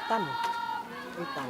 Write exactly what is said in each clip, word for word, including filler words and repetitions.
Tan. Ui, tan.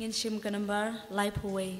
Ngin shim ka nambar laiphew wei.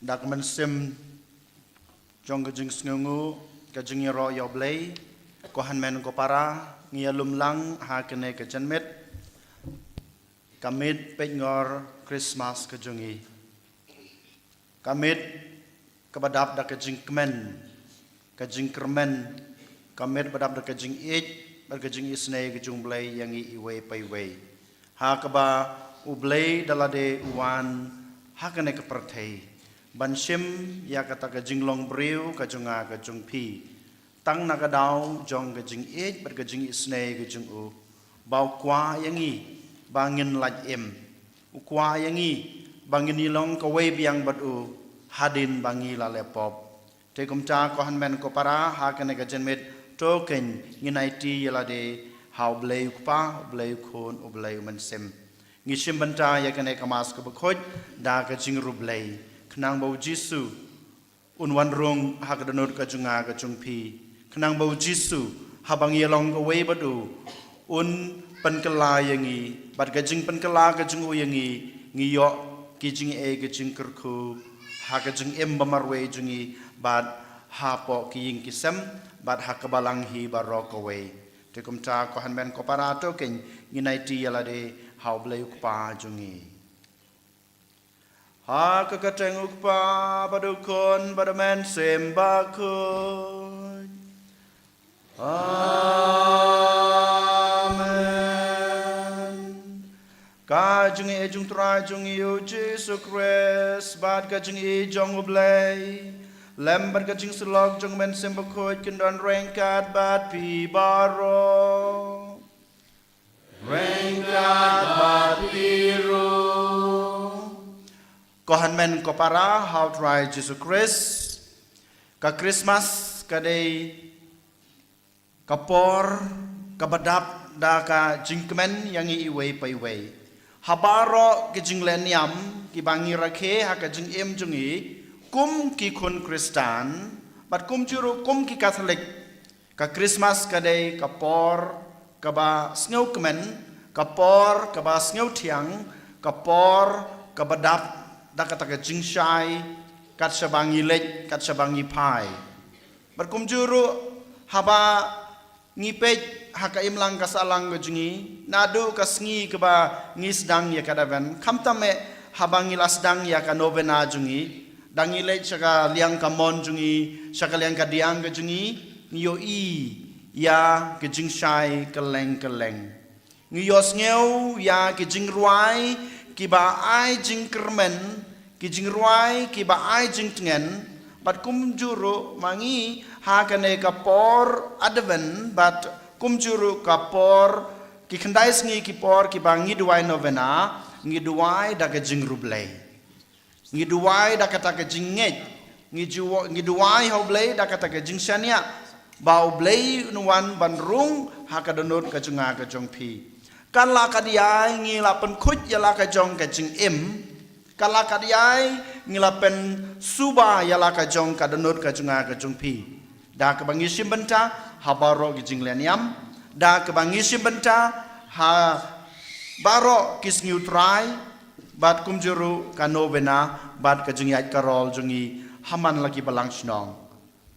Da ka mynsiem jong ka jingsngewnguh, ka jingïaroh ïa U Blei, ko hynmen ko para, ngi ïalum lang ha kane ka janmiet, ka miet peitngor Christmas ka jong ngi. Ka miet kaba dap da ka jingkmen, ka jingkyrmen, ka miet ba dap da ka jingïeit bad ka jingisynei ka jong U Blei ïa ngi iwei pa iwei. Ha kaba U Blei da lade u wan ha kane ka pyrthei ban shim ïa kata ka jinglong briew ka jong nga ka jong phi. Tang na ka daw jong ka jingïeit bad ka jingisynei ka jong u, ba u kwah ïa ngi ba ngin lait im. U kwah ïa ngi ba ngin ïalong kawei biang bad u hadien ba ngi la leh pop. Te kumta ko hynmen ko para, ha kane ka janmiet to kein ngin aiti ïa lade ha U Blei U Kpa, U Blei U Khun, U Blei U Mynsiem. Ngi shim bynta ïa kane ka Mass kaba khuid da ka jingïarap U Blei, khnang ba U Jisu un wan rung ha ka dohnud ka jong nga ka jong phi, Khnang ba u Jisu, haba ngi ïalong kawei bad u, un pynkylla ïa ngi, bad ka jingpynkylla ka jong u ïa ngi, ngi ïoh ki jingeh ki jingkyrkhu ha ka jingim ba marwei jong ngi, bad hapoh ki ïing ki sem, bad ha ka balang hi baroh kawei. Te kumta ko hynmen ko para to keiñ ngin aiti ïa lade ha U Blei U Kpa jong ngi. Ha ka kyrteng U Kpa bad U Khun bad U Mynsiem Bakhuid. Amen. Ka jingïeit jong U Trai jong ngi U Jisu Khrist bad ka jingïeit jong U Blei, lem bad ka jingsyllok jong U Mynsiem Bakhuid kin don ryngkat bad phi baroh. Ryngkat bad phi ruh. Ko hynmen ko para ha U Trai Jisu Khrist, ka Krismas ka dei ka por kaba dap da ka jingkmen ïa ngi iwei pa iwei. Ha baroh ki jinglehniam kiba ngi rakhe ha ka jingim jong ngi kum ki khun Khristan, bad kumjuh ruh kum ki Katholik, ka Krismas ka dei ka por kaba sngewkmen, ka por kaba sngewthiang, ka por kaba dap da kata ka jingshai, kat shaba ngi leit, kat shaba ngi phai. Bad kumjuh ruh haba ngi peit ha ka imlang ka sahlang ka jong ngi, naduh ka sngi kaba ngi sdang ïa ka Advent, khamtam eh haba ngi la sdang ïa ka novena jong ngi, da ngi leit sha ka liang kamon jong ngi, sha ka liang kadiang ka jong ngi, ngi ïohi ïa ka jingshai kylleng kylleng. Ngi ïohsngew ïa ki jingrwai kiba ai jingkyrmen, ki jingrwai kiba ai jingtngen, bad kumjuh ruh ma ngi ha kane ka por Advent, bad kumjuh ruh ka por ki khyndai sngi ki por kiba ngi duwai novena, ngi duwai da ka jingriewblei. Ngi duwai da kata ka jingngeit. Ngi ju-, ngi duwai ha U Blei da kata ka jingshaniah ba U Blei un wan ban rung ha ka dohnud ka jong nga ka jong phi. Katba la ka dei ngi la pynkhuid ïa la ka jong ka jingim, katba la ka dei ngi la pynsuba ïa la ka jong ka dohnud ka jong nga ka jong phi. Da kaba ngi shim bynta ha baroh ki jinglehniam, da kaba ngi shim bynta ha baroh ki sngi U Trai, bad kumjuh ruh ka novena, bad ka jingïaid karol jong ngi ha man la ki balang shnong.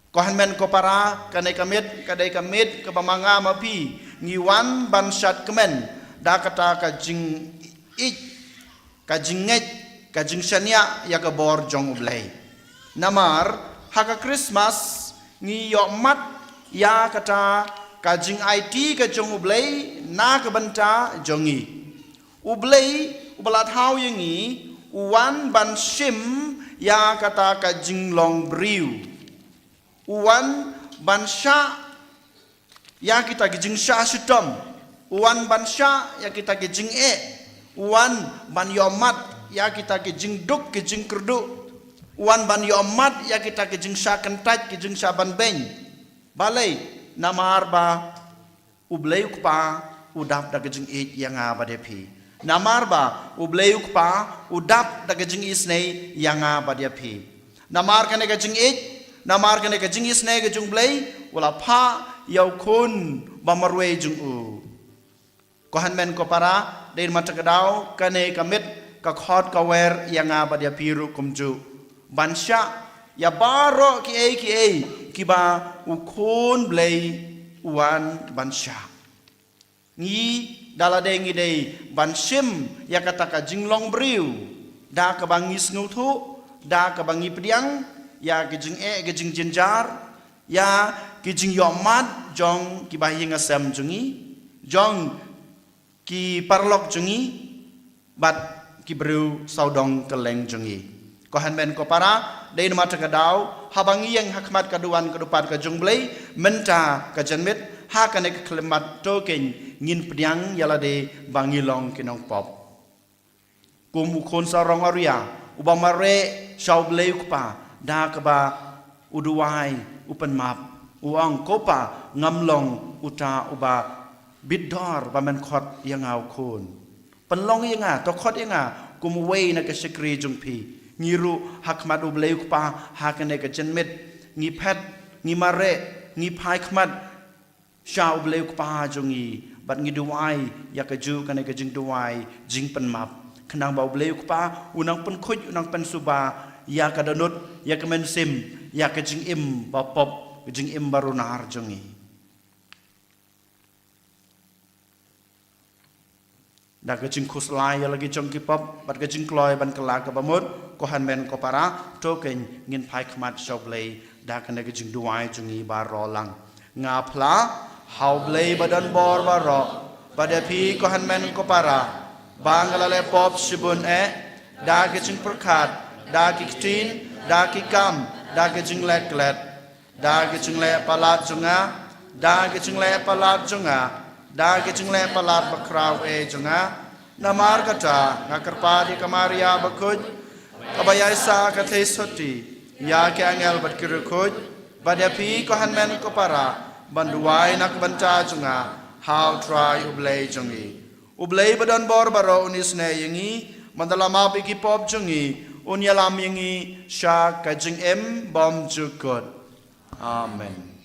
Ko hynmen ko para, kane ka miet ka dei ka miet kaba ma nga ma phi ngi wan ban shad kmen da kata ka jingïeit, ka jingngeit, ka jingshaniah ïa ka bor jong U Blei. Namar ha ka Krismas ngi ïohmad ïa kata ka jingaiti ka jong U Blei na ka bynta jong ngi. U Blei uba la thaw ïa ngi u wan ban shim ïa kata ka jinglong briew. U wan ban shah ïa kita ki jingshah shitom. U wan ban shah ïa kita ki jingeh. U wan ban ïohmad ïa kita ki jingduk ki jingkyrduh. U wan ban ïohmad ïa kita ki jingshah kyntait ki jingshah banbeiñ. Balei? Namar ba U Blei U Kpa u dap da ka jingïeit ïa nga bad ïa phi. Namar ba U Blei U Kpa u dap da ka jingisynei ïa nga bad ïa phi. Namar kane ka jingïeit, namar kane ka jingisynei ka jong U Blei, u la phah ïa u khun ba marwei jong u. Ko hynmen ko para, dei namar kata ka daw kane ka miet ka khot ka wer ïa nga bad ïa phi ruh kumjuh ban shah ïa baroh kiei kiei kiba u khun Blei u wan ban shah. Ngi da lade ngi dei ban shim ïa kata ka jinglong briew da kaba ngi sngewthuh, da kaba ngi pdiang ïa ki jingeh ki jingjynjar, ïa ki jingïohmad jong kiba ïing ki sem jong ngi, jong ki paralok jong ngi, bad ki briew sawdong kylleng jong ngi. Ko hynmen ko para, dei namar kata ka daw haba ngi ïeng ha khmat ka duwan ka dupat ka jong U Blei mynta ka janmiet, ha kane ka khyllipmat to keiñ ngin pdiang ïa lade ba ngi long ki nongpop. Kum u khun sarong awria uba mareh sha U Blei U Kpa da kaba u duwai, u pynmap, u ong, "Ko Pa, ngam long uta uba bit dor ba men khot ïa nga u khun. Pynlong ïa nga, to khot ïa nga kum uwei na ka shakri jong phi." Ngi ruh ha khmat U Blei U Kpa ha kane ka janmiet ngi phet, ngi mareh, Ngi phai khmat sha U Blei U Kpa jong ngi, bad ngi duwai ïa kajuh kane ka jingduwai jingpynmap, khnang ba U Blei U Kpa un nang pynkhuid, un nang pynsuba ïa ka dohnud, ïa ka mynsiem, ïa ka jingim bapop, ka jingim barunar jong ngi. Da ka jingkhuslai ïa la ki jong ki pop, bad ka jingkloi ban kylla kaba mut, ko hynmen ko para, to keiñ ngin phai khmat sha U Blei, da kane ka jingduwai jong ngi baroh lang. Nga phla ha U Blei badonbor baroh, bad ïa phi ko hynmen ko para, ba nga la leh pop shibun eh, da ka jingpyrkhat, da ki ktien, da ki kam, da ka jingleh klet. Da ka jingleh palat jong nga, da ka jingleh palat jong nga, da ka jingleh palat bakhraw eh jong nga. Namar kata nga kyrpad ïa ka Maria bakhuid, kaba ïaisah ka theisotti ïa ki angel bad ki riewkhuid, bad ïa phi ko hynmen ko para, ban duwai na ka bynta jong nga ha U Trai U Blei jong ngi. U Blei badonbor baroh un isynei ïa ngi, ban da la map ïa ki pop jong ngi, un ïalam ïa ngi sha ka jingim bymjukut. Amen.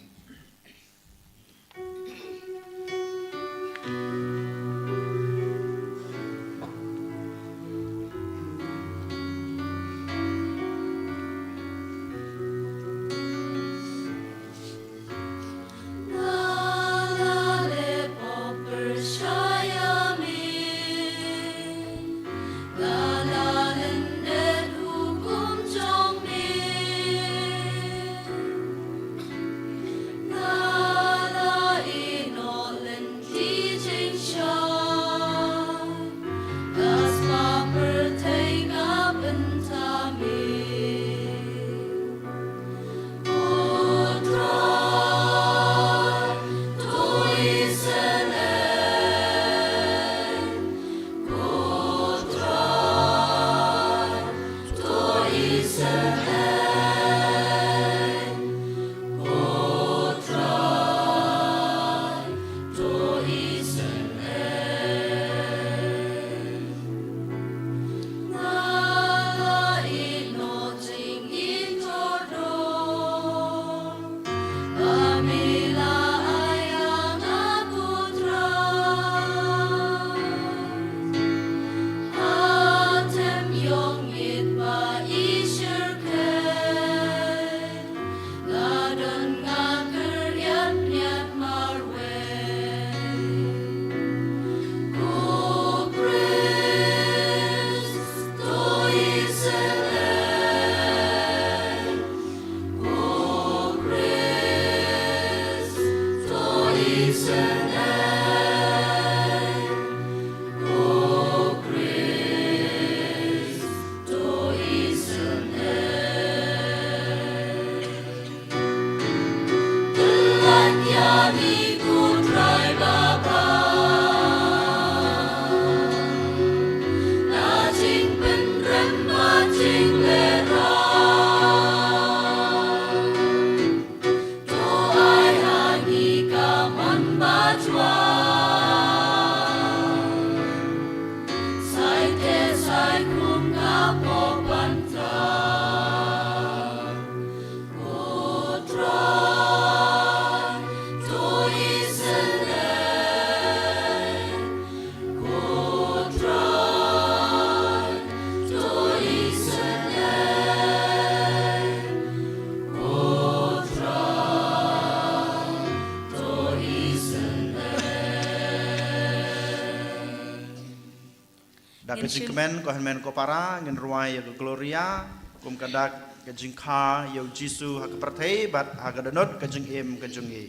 Da ka jingkmen, ko hynmen ko para, ngin rwai ïa ka Gloria, kum ka dak ka jingkha ïa u Jisu ha ka pyrthei bad ha ka dohnud ka jingim ka jong ngi.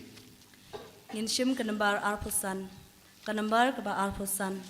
Ngin shim ka nambar arphew san. Ka nambar kaba arphew san.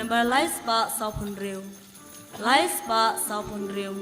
Nambar lai spah sawphew hynriew. Lai spah sawphew hynriew.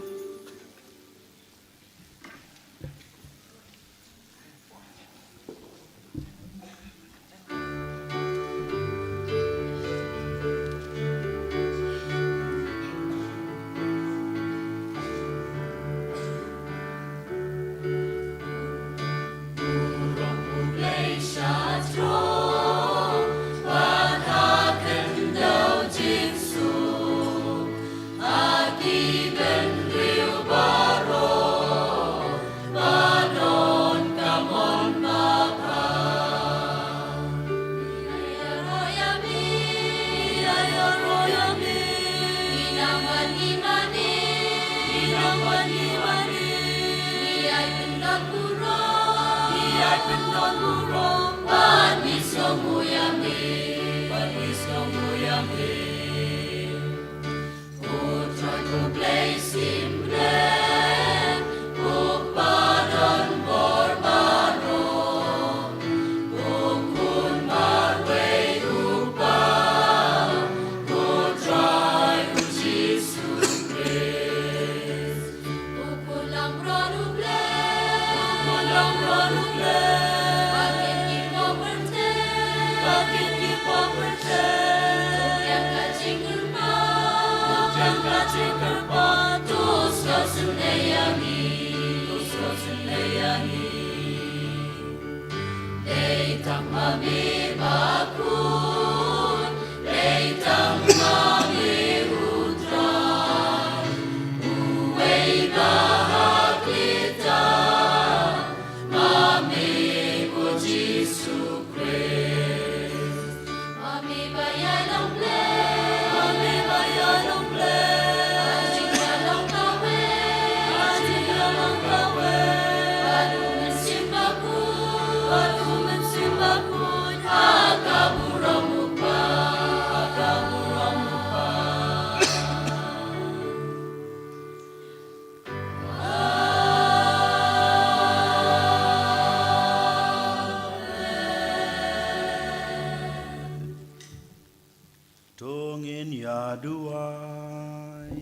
To ngin ïa duwai.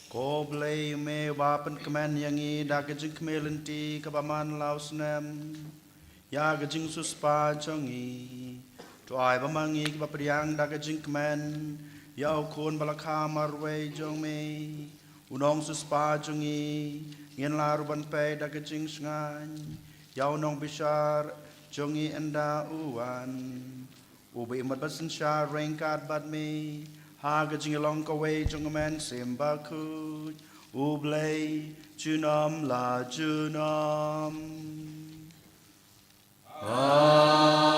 Ko Blei, me ba pynkmen ïa ngi da ka jingkmen lynti kaba man la u snem ïa ka jingsiewspah jong ngi. To ai ba ma ngi kiba pdiang da ka jingkmen ïa u Khun ba la kha marwei jong me, u Nongsiewspah jong ngi, ngin lah ruh ban peit da ka jingshngaiñ ïa u Nongbishar jong ngi ynda u wan. Uba im bad synshar ryngkat bad me ha ka jinglong kawei jong U Mynsiem Bakhuid, U Blei junom la junom. Amen.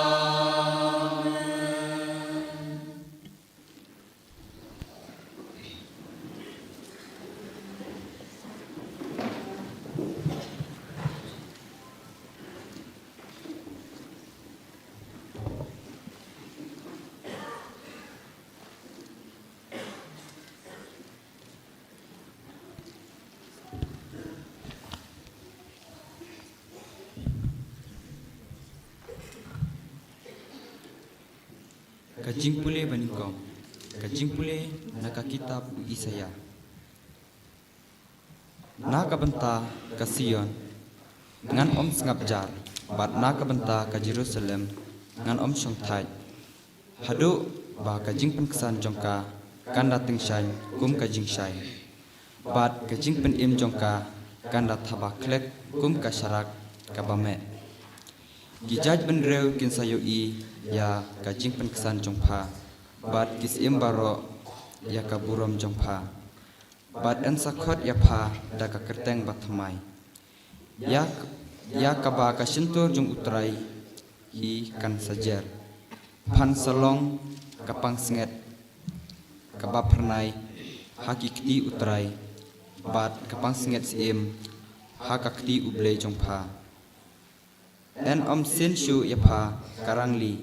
Ka jingpule banyngkong. Ka jingpule na ka kitab u Isaïah. Na ka bynta ka Sion ngan ym sngap jar, bad na ka bynta ka Jerusalem ngan ym shongthait. Haduh ba ka jingpynksan jong ka kan da tyngshaiñ kum ka jingshai, bad ka jingpynim jong ka kan da thaba khlek kum ka sharak kaba meh. Ki jaitbynriew kin sa ïohi ïa ka jingpynksan jong pha, bad ki syiem baroh ïa ka burom jong pha. Bad yn sa khot ïa pha da ka kyrteng bathymmai. Ïa, ïa kaba ka shyntur jong U Trai hi kan sa jer. Phan sa long ka pansngiat kaba phyrnai ha ki kti U Trai, bad ka pansngiat syiem ha ka kti U Blei jong pha. Yn ym sin shuh ïa pha ka rangli,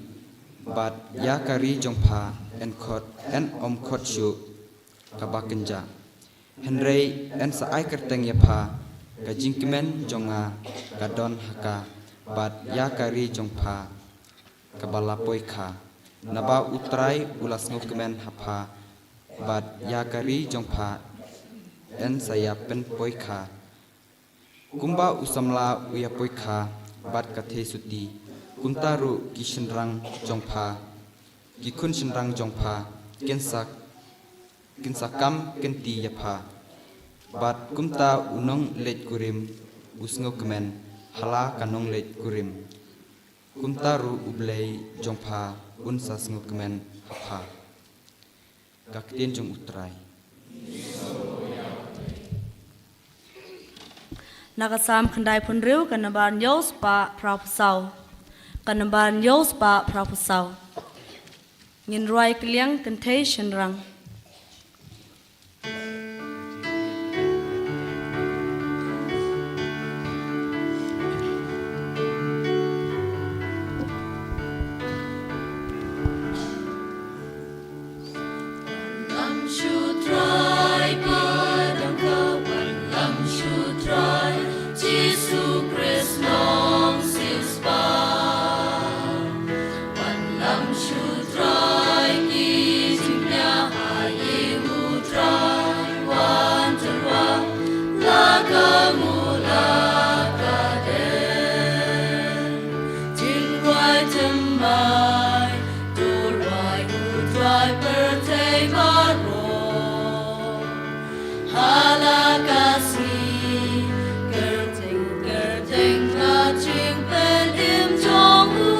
bad ïa ka ri jong pha yn khot, yn ym khot shuh kaba kynjah. Hynrei yn sa ai kyrteng ïa pha, ka jingkmen jong nga ka don ha ka, bad ïa ka ri jong pha kaba la poi kha. Naba U Trai u la sngewkmen ha pha, bad ïa ka ri jong pha yn sa ïa pynpoi kha. Kumba u samla u ïa poi kha bad ka thei suti, kumta ruh ki shynrang jong pha, ki khun shynrang jong pha, kin sa, kin sa kam kynti ïa pha. Bad kumta u nongleit kurim u sngewkmen ha la ka nongleit kurim, kumta ruh U Blei jong pha un sa sngewkmen ha pha. Ka ktien jong U Trai. Na ka Salm khyndaiphew hynriew, ka nambar hynñiew spah phra phew saw. Ka nambar hynñiew spah phra phew saw. Ngin rwai kylliang kynthei shynrang. Wan lam shu Trai, ba dang ka wan lam shu Trai, Jisu Khrist nong siewspah. Wan lam shu Trai, ki jingpynïaid ha ïing U Trai, wan tyrwa la ka nguh la ka dei. Jingrwai thymmai, to rwai U Trai pyrthei baroh. Ha la ka sngi kyrteng kyrteng ka jingpynim jong u.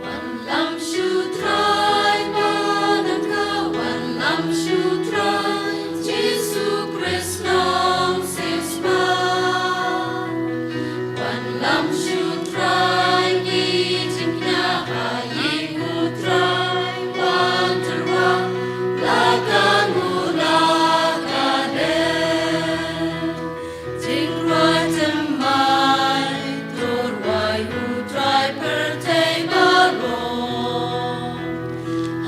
Wan lam shu Trai, ba dang ka wan lam shu Trai, Jisu Khrist nong siewspah. Wan lam shu Trai, ki jingpynïaid ha ïing U Trai, wan tyrwa la ka nguh la ka dei. Jingrwai thymmai, to rwai U Trai pyrthei baroh.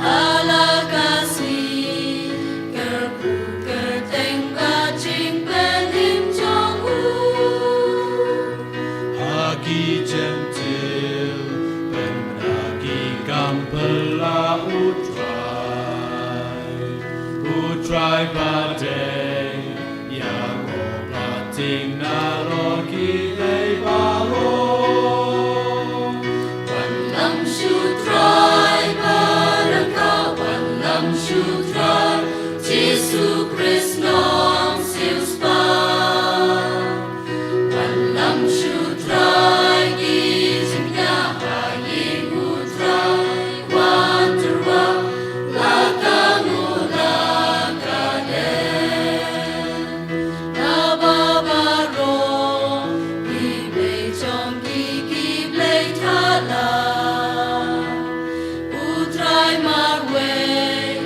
Ha la ka sngi kyrkhu kyrteng ka jingpynim jong u. Ha ki Jentil pynbna ki kam phylla U Trai. U Trai ba dei ïaroh pating nalor ki lei baroh. Wan lam shu Trai, ba dang ka wan lam shu Trai, Jisu Khrist nong siewspah. Wan lam shu Trai, ki jingpynïaid ha ïing U Trai, wan tyrwa la ka nguh la ka dei. Naba baroh ki blei jong ki, ki blei thala. U Trai marwei,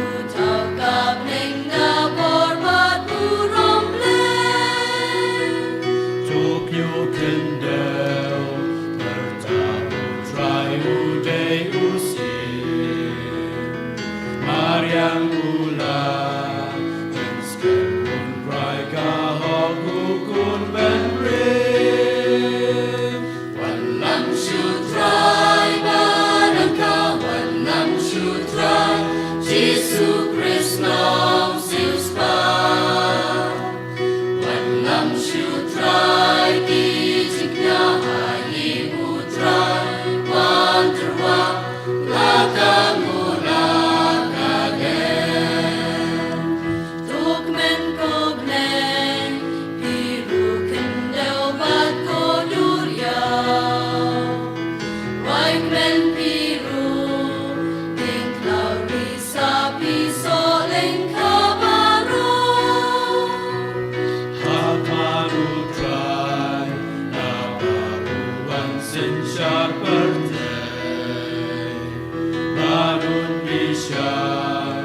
u thaw ka bneng da bor bad burom Blei. To kiew khyndew, pyrta U Trai u dei u siem. Mariang u la pynskhem, un rai ka hok u khun bynriew. Wan lam shu Trai, ba dang ka wan lam shu Trai, Jisu Khrist nong siewspah. Wan lam shu Trai, ki jingpynïaid ha ïing U Trai, wan tyrwa la ka nguh la ka dei. To kmen ko bneng, phi ruh khyndew bad ko duriaw. Wai kmen phi ruh, ding khlaw ri sa phi soh lyngkha baroh. Ha khmat U Trai, naba u wan synshar pyrthei. Bad un bishar,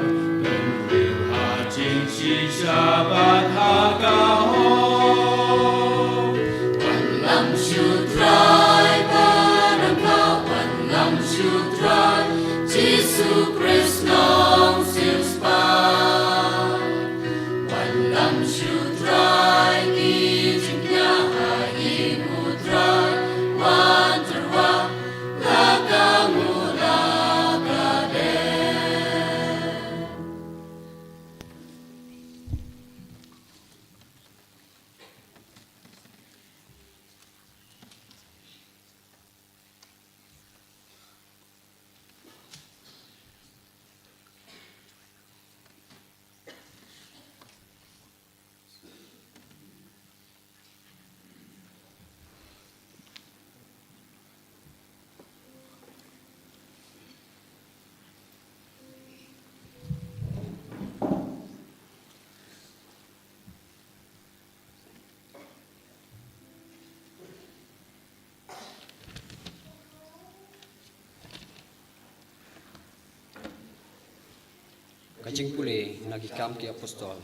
Ka jingpule na ki Kam ki Apostol,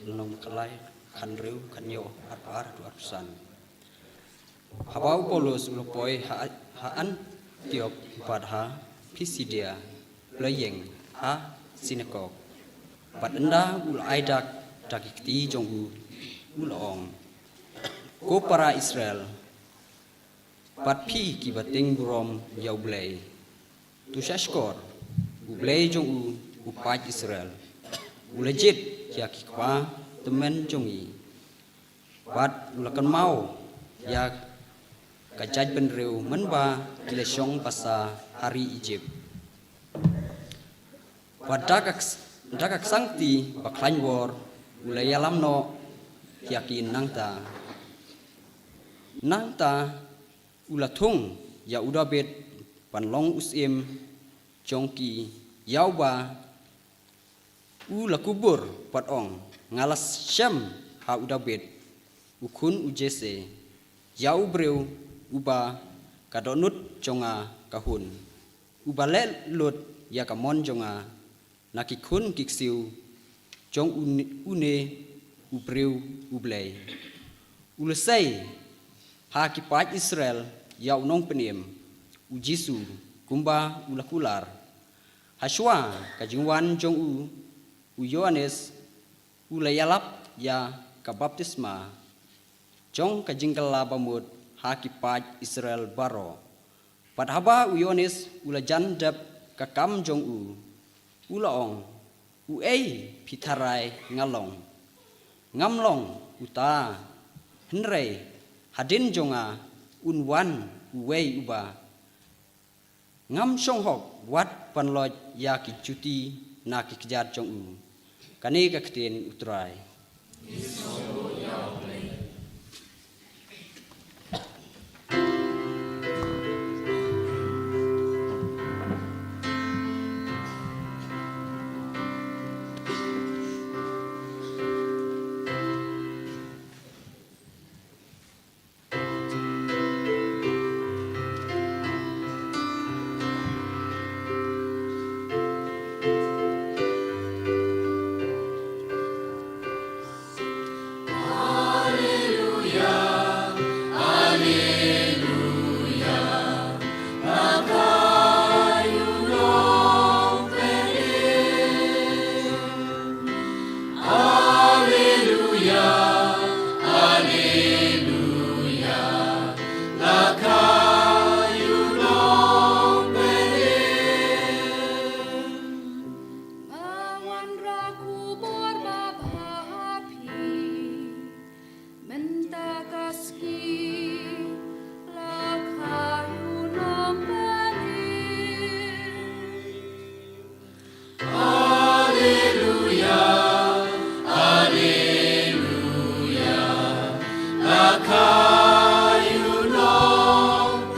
lynnong khatlai, khathynriew, khathynñiew, arphew ar haduh arphew san. Haba u Paulus u la poi ha, ha Antiok bad ha Pisidia, u la ïeng ha synagog. Bad ynda u la ai dak da ki kti jong u, u la ong, Ko para Israel, bad phi kiba tieng burom ïa U Blei, to shahshkor, U Blei jong u, u paid Israel, u la jied ïa ki kpa tymmen jong ngi, bad u la kynmaw ïa ka jaitbynriew mynba ki la shong basa ha ri Ijipt. Bad da ka, da ka ksangkti bakhlaiñ bor u la ïalam noh ïa ki nangta. Nangta u la thung ïa u Dabid ban long u syiem jong ki, ïa uba u la kubur bad ong, Nga la shem ha u Dabid, u khun u Jesse, ïa u briew uba ka dohnud jong nga ka hun, uba leh lut ïa ka mon jong nga na ki khun ki ksiew jong une, une u briew U Blei. U la sei ha ki paid Israel ïa u Nongpynim, u Jisu, kumba u la kular. Hashwa ka jingwan jong u, u Ïoannis u la ïalap ïa ka baptisma jong ka jingkylla bamut ha ki paid Israel baroh. Bad haba u Ïoannis u la jan dep ka kam jong u, u la ong, Uei phi tharai nga long? Ngam long uta, hynrei hadien jong nga un wan uwei uba ngam shong hok wat ban loit ïa ki juti na ki kjat jong u. Kane ka ktien U Trai. Mynta ka sngi la kha ïa u Nongpynim. Alleluia, alleluia, la kha ïa u Nongpynim.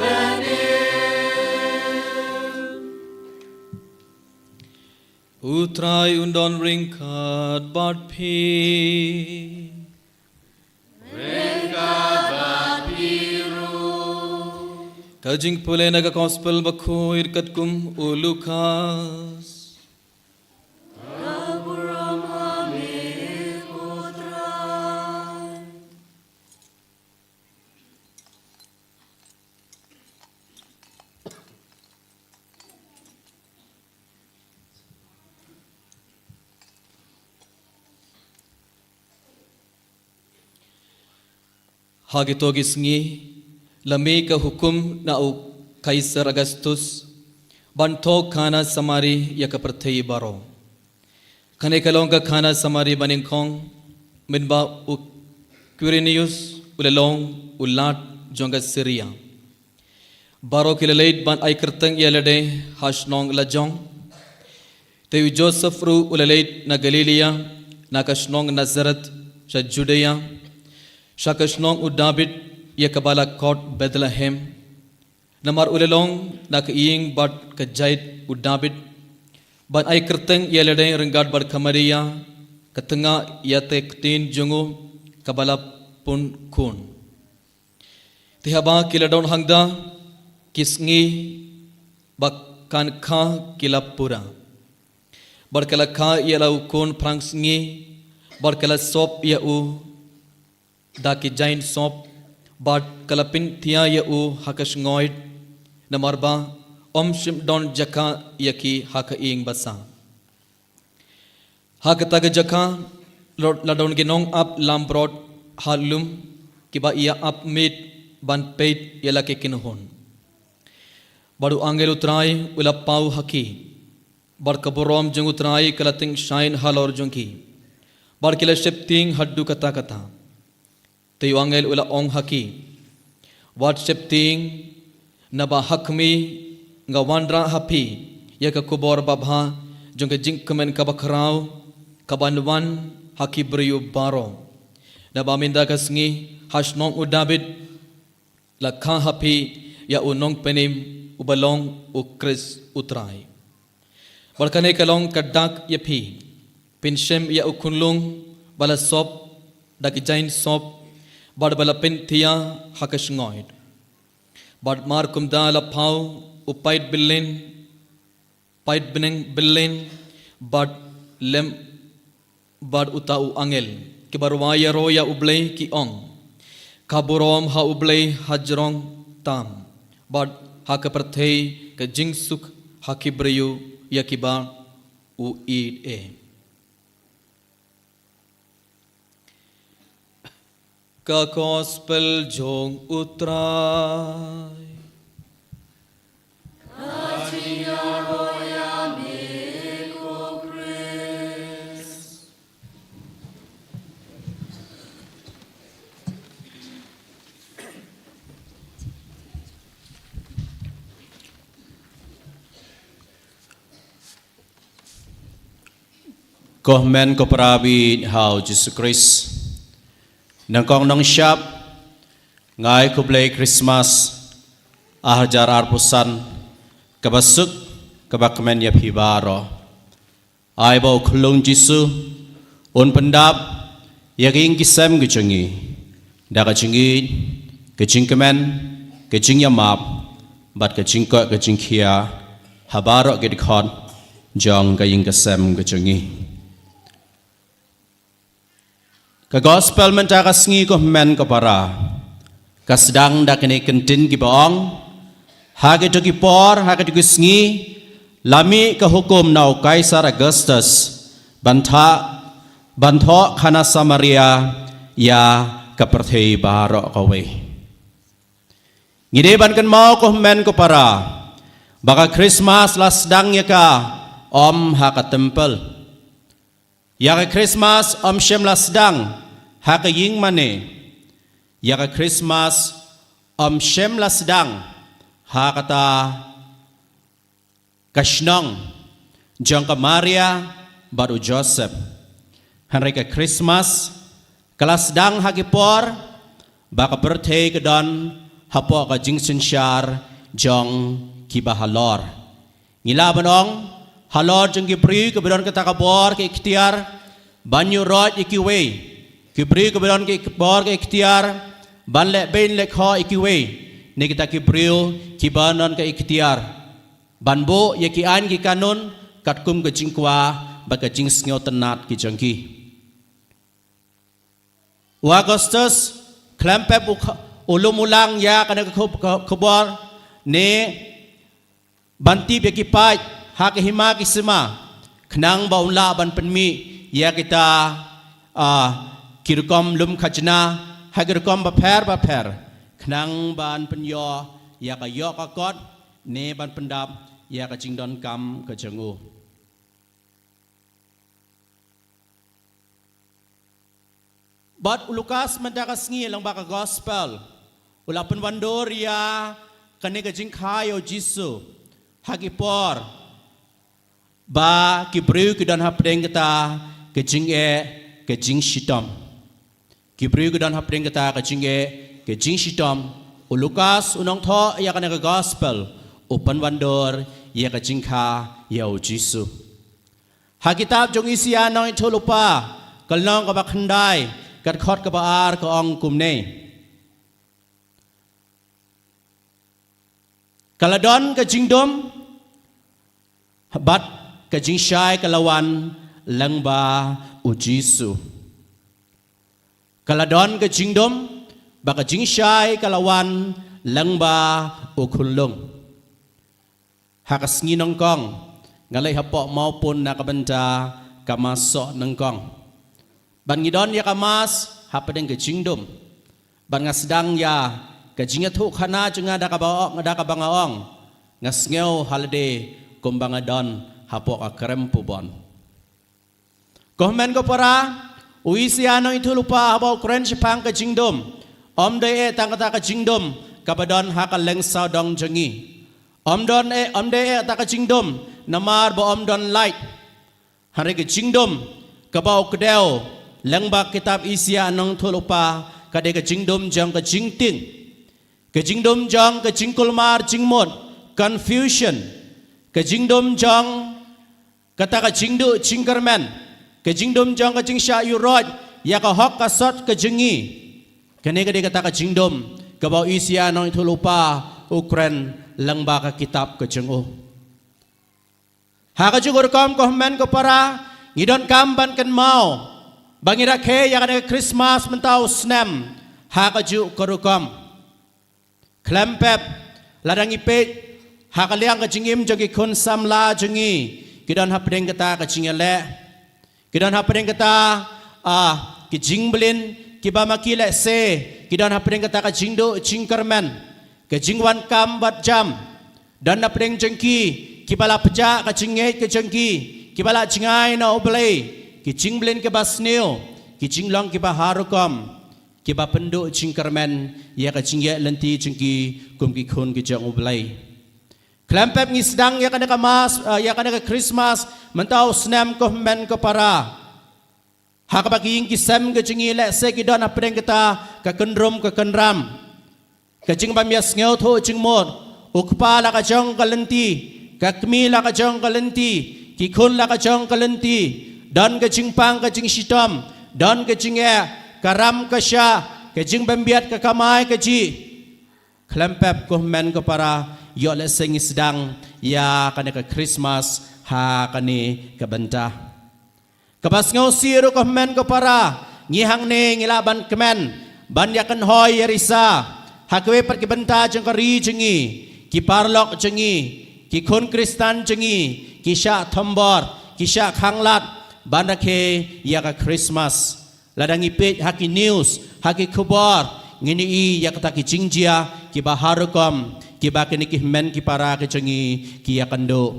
U Trai un don ryngkat bad phi. Ryngkat bad phi ruh. Ka jingpule na ka Gospel bakhuid katkum u Lukas. Ka burom ha me ko Trai. Ha kito ki sngi la mih ka hukum na u Kaisar Augustus ban thoh khana samari ïa ka pyrthei baroh. Kane ka long ka khana samari banyngkong mynba u Quirinius u la long u lat jong ka Syria. Baroh ki la leit ban ai kyrteng ïa lade ha shnong la jong. Te u Joseph ruh u la leit na Galilia, na ka shnong Nazareth, sha Judea, sha ka shnong u Dabid, ïa kaba la khot Bethlehem. Namar u la long na ka ïing bad ka jait u Dabid, ban ai kyrteng ïa lade ryngkat bad ka Maria, ka tnga ïa ka ktien jong u kaba la pun khun. Te haba ki la don hangta, ki sngi ba kan kha ki la pura. Bad ka la kha ïa la u khun phrangsngi, bad ka la sop ïa u da ki jaiñ sop, bad ka la pynthiah ïa u ha ka sngoit, namar ba ym shym don jaka ïa ki ha ka ïing basa. Ha kata ka jaka la don ki nongap lambrot ha lum, kiba ïa ap miet ban peit ïa la ki kynhun. Bad u angel U Trai u la paw ha ki, bad ka burom jong U Trai ka la tyngshaiñ halor jong ki, bad ki la sheptieng haduh katta katta. Te u angel u la ong ha ki, wat sheptieng, naba ha khmih nga wanrah ha phi ïa ka khubor babha jong ka jingkmen kaba khraw, kaban wan ha ki briew baroh. Naba mynta ka sngi ha shnong u Dabid la kha ha phi ïa u nongpynim, uba long U Khrist U Trai. Bad kane ka long ka dak ïa phi, phin shem ïa u khunlung ba la sop da ki jaiñ sop, bad ba la pynthiah ha ka sngoit. Bad mar kumta la paw u paid byllien, paid bneng byllien, bad lem bad uta u angel, kiba rwai ïaroh ïa U Blei, ki ong, ka burom ha U Blei hajrong tam, bad ha ka pyrthei ka jingsuk ha ki briew ïa kiba u ïeit. Ka gospel jong U Trai. Ko hynmen ko para baieit ha u Jisu Khrist. Nyngkong nyngshap, nga ai khublei Christmas ar hajar arphew san, kaba suk, kaba kmen ïa phi baroh. Ai ba u khunlung Jisu un pyndap ïa ka ïing ki sem ka jong ngi da ka jingïeit, ka jingkmen, ka jingïamap, bad ka jingkoit ka jingkhiah ha baroh ki dkhot jong ka ïing ka sem ka jong ngi. Ka gospel mynta ka sngi, ko hynmen ko para, ka sdang da kine ki kyntien kiba ong: Ha kito ki por, ha kito ki sngi, la mih ka hukum na u Kaisar Augustus ban thoh, ban thoh khana Samaria ïa ka pyrthei baroh kawei. Ngi dei ban kynmaw, ko hynmen ko para, ba ka Christmas la sdang ïa ka ym ha ka templ. Ïa ka Christmas ym shym la sdang ha ka ïing mane. Ïa ka Christmas ym shym la sdang ha kata ka shnong jong ka Maria bad u Joseph. Hynrei ka Christmas ka la sdang ha ki por ba ka pyrthei ka don hapoh ka jingsynshar jong kiba halor. Ngi lah ban ong, halor jong ki briew kiba don kata ka bor ka iktiar ban ïuhroit ïa kiwei, ki briew kiba don ka bor ka iktiar ban leh beiñ leh khoh ïa kiwei, ne kita ki briew kiba don ka iktiar ban buh ïa ki aiñ ki kanun katkum ka jingkwah bad ka jingsngewtynnat ki jong ki. U Augustus khlem pep u kh-, u lum u lang ïa kane ka khub-, ka khubor, ne ban tip ïa ki paid ha ka hima ki sima, khnang ba un lah ban pynmih ïa kita, ah, ki rukom lum khajna ha ki rukom bapher bapher, khnang ban pynïoh ïa ka ïoh ka kot, ne ban pyndap ïa ka jingdonkam ka jong u. Bad u Lukas mynta ka sngi lyngba ka gospel u la pynwandur ïa kane ka jingkha ïa u Jisu ha ki por ba ki briew ki don hapdeng kata ka jingeh ka jingshitom. Ki briew ki don hapdeng kata ka jingeh ka jingshitom. U Lukas u nongthoh ïa kane ka gospel u pynwandur ïa ka jingkha ïa u Jisu. Ha kitab jong Isaïah nongïathuhlypa, ka lynnong kaba khyndai, ka dkhot kaba ar, ka ong kumne: Ka la don ka jingdum bad Ka jingshai ka la wan lyngba u Jisu. Ka la don ka jingdum ba ka jingshai ka la wan lyngba u khunlung. Ha ka sngi nyngkong nga leit hapoh mawpun na ka bynta ka Mass Sohnyngkong. Bad ngi don ïa ka Mass hapdeng ka jingdum. Bad nga sdang ïa ka jingïathuhkhana jong nga da kaba ong, da kaba nga ong, nga sngew halade kumba nga don hapoh ka krem pubon. Ko hynmen ko para, u Isaïah Nongïathuhlypa haba u kren shaphang ka jingdum, ym dei eh tang kata ka jingdum kaba don ha ka lyngsawdong jong ngi. Ym don eh, ym dei eh kata ka jingdum namar ba ym don light. Hynrei ka jingdum kaba u kdew lyngba kitab Isaïah Nongïathuhlypa ka dei ka jingdum jong ka jingtieng. Ka jingdum jong ka jingkulmar jingmut, confusion. Ka jingdum jong kata ka jingduh jingkyrmen. Ka jingdum jong ka jingshah ïuhroit ïa ka hok ka sot ka jong ngi. Kane ka dei kata ka jingdum kaba u Isaïah Nongïathuhlypa u kren lyngba ka kitab ka jong u. Ha kajuh ka rukom ko hynmen ko para, ngi donkam ban kynmaw ba ngi rakhe ïa kane ka Christmas mynta u snem ha kajuh ka rukom. Khlem pep, lada ngi peit ha ka liang ka jingim jong ki khun samla jong ngi, ki don hapdeng kata ka jingïaleh. Ki don hapdeng kata, ah, ki jingblin, kiba ma ki lehse ki don hapdeng kata ka jingduh jingkyrmen, ka jingwan kam bad jam. Don hapdeng jong ki kiba la pjah ka jingngeit ka jong ki, kiba la jngai na U Blei, ki jingblin kiba sniew, ki jinglong kiba har rukom, kiba pynduh jingkyrmen ïa ka jingïaid lynti jong ki kum ki khun ki jong U Blei. Khlem pep ngi sdang ïa kane ka Mass, eh, ïa kane ka Christmas mynta u snem ko hynmen ko para. Ha kaba ki ïing ki sem ka jong ngi lehse ki don hapdeng kata ka kynrum ka kynram. Ka jingbym ïasngewthuh jingmut, u kpa la ka jong ka lynti, ka kmie la ka jong ka lynti, ki khun la ka jong ka lynti, don ka jingpang ka jingshitom, don ka jingeh, ka ram ka shah, ka jingbymbiat ka kamai kajih. Khlem pep ko hynmen ko para, ïoh lehse ngi sdang ïa kane ka Christmas ha kane ka bynta. Kaba sngewsih ruh ko hynmen ko para, ngi hangne ngi lah ban kmen ban ïakynhoi ïarisa ha kiwei pat ki bynta jong ka ri jong ngi, ki paralok jong ngi, ki khun Khristan jong ngi, ki shah thombor, ki shah khanglad ban rakhe ïa ka Christmas. Lada ngi peit ha ki news, ha ki khubor, ngin ïohi ïa kata ki jingjia kiba har rukom kiba kine ki hynmen ki para ki jong ngi ki ïakynduh.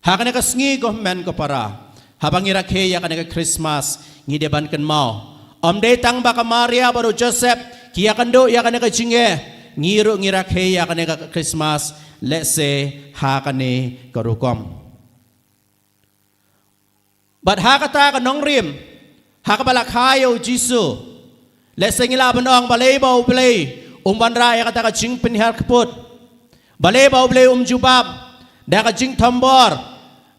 Ha kane ka sngi ko hynmen ko para, haba ngi rakhe ïa kane ka Christmas, ngi dei ban kynmaw, ym dei tang ba ka Maria bad u Joseph ki ïakynduh ïa kane ka jingeh, ngi ruh ngi rakhe ïa kane ka Christmas lehse ha kane ka rukom. Bad ha kata ka nongrim, ha kaba la kha ïa u Jisu, lehse ngi lah ban ong balei ba U Blei um wanrah ïa kata ka jingpynhiar kput. Balei ba U Blei um jubab da ka jingthombor,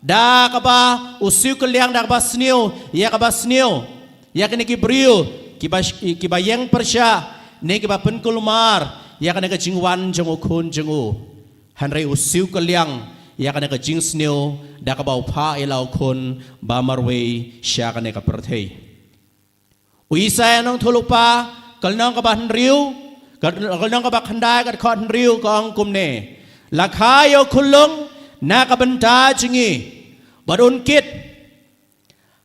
da kaba u siew kylliang, da kaba sniew ïa kaba sniew ïa kine ki briew kiba, kiba ïeng pyrshah ne kiba pynkulmar ïa kane ka jingwan jong u Khun jong u. Hynrei u siew kylliang ïa kane ka jingsniew da kaba u phah ïa la u Khun ba marwei sha kane ka pyrthei. U Isaïah Nongïathuhlypa, ka lynnong kaba hynriew, ka, ka lynnong kaba khyndai, ka dkhot hynriew ka ong kumne: La kha ïa u khunlung na ka bynta jong ngi, bad un kit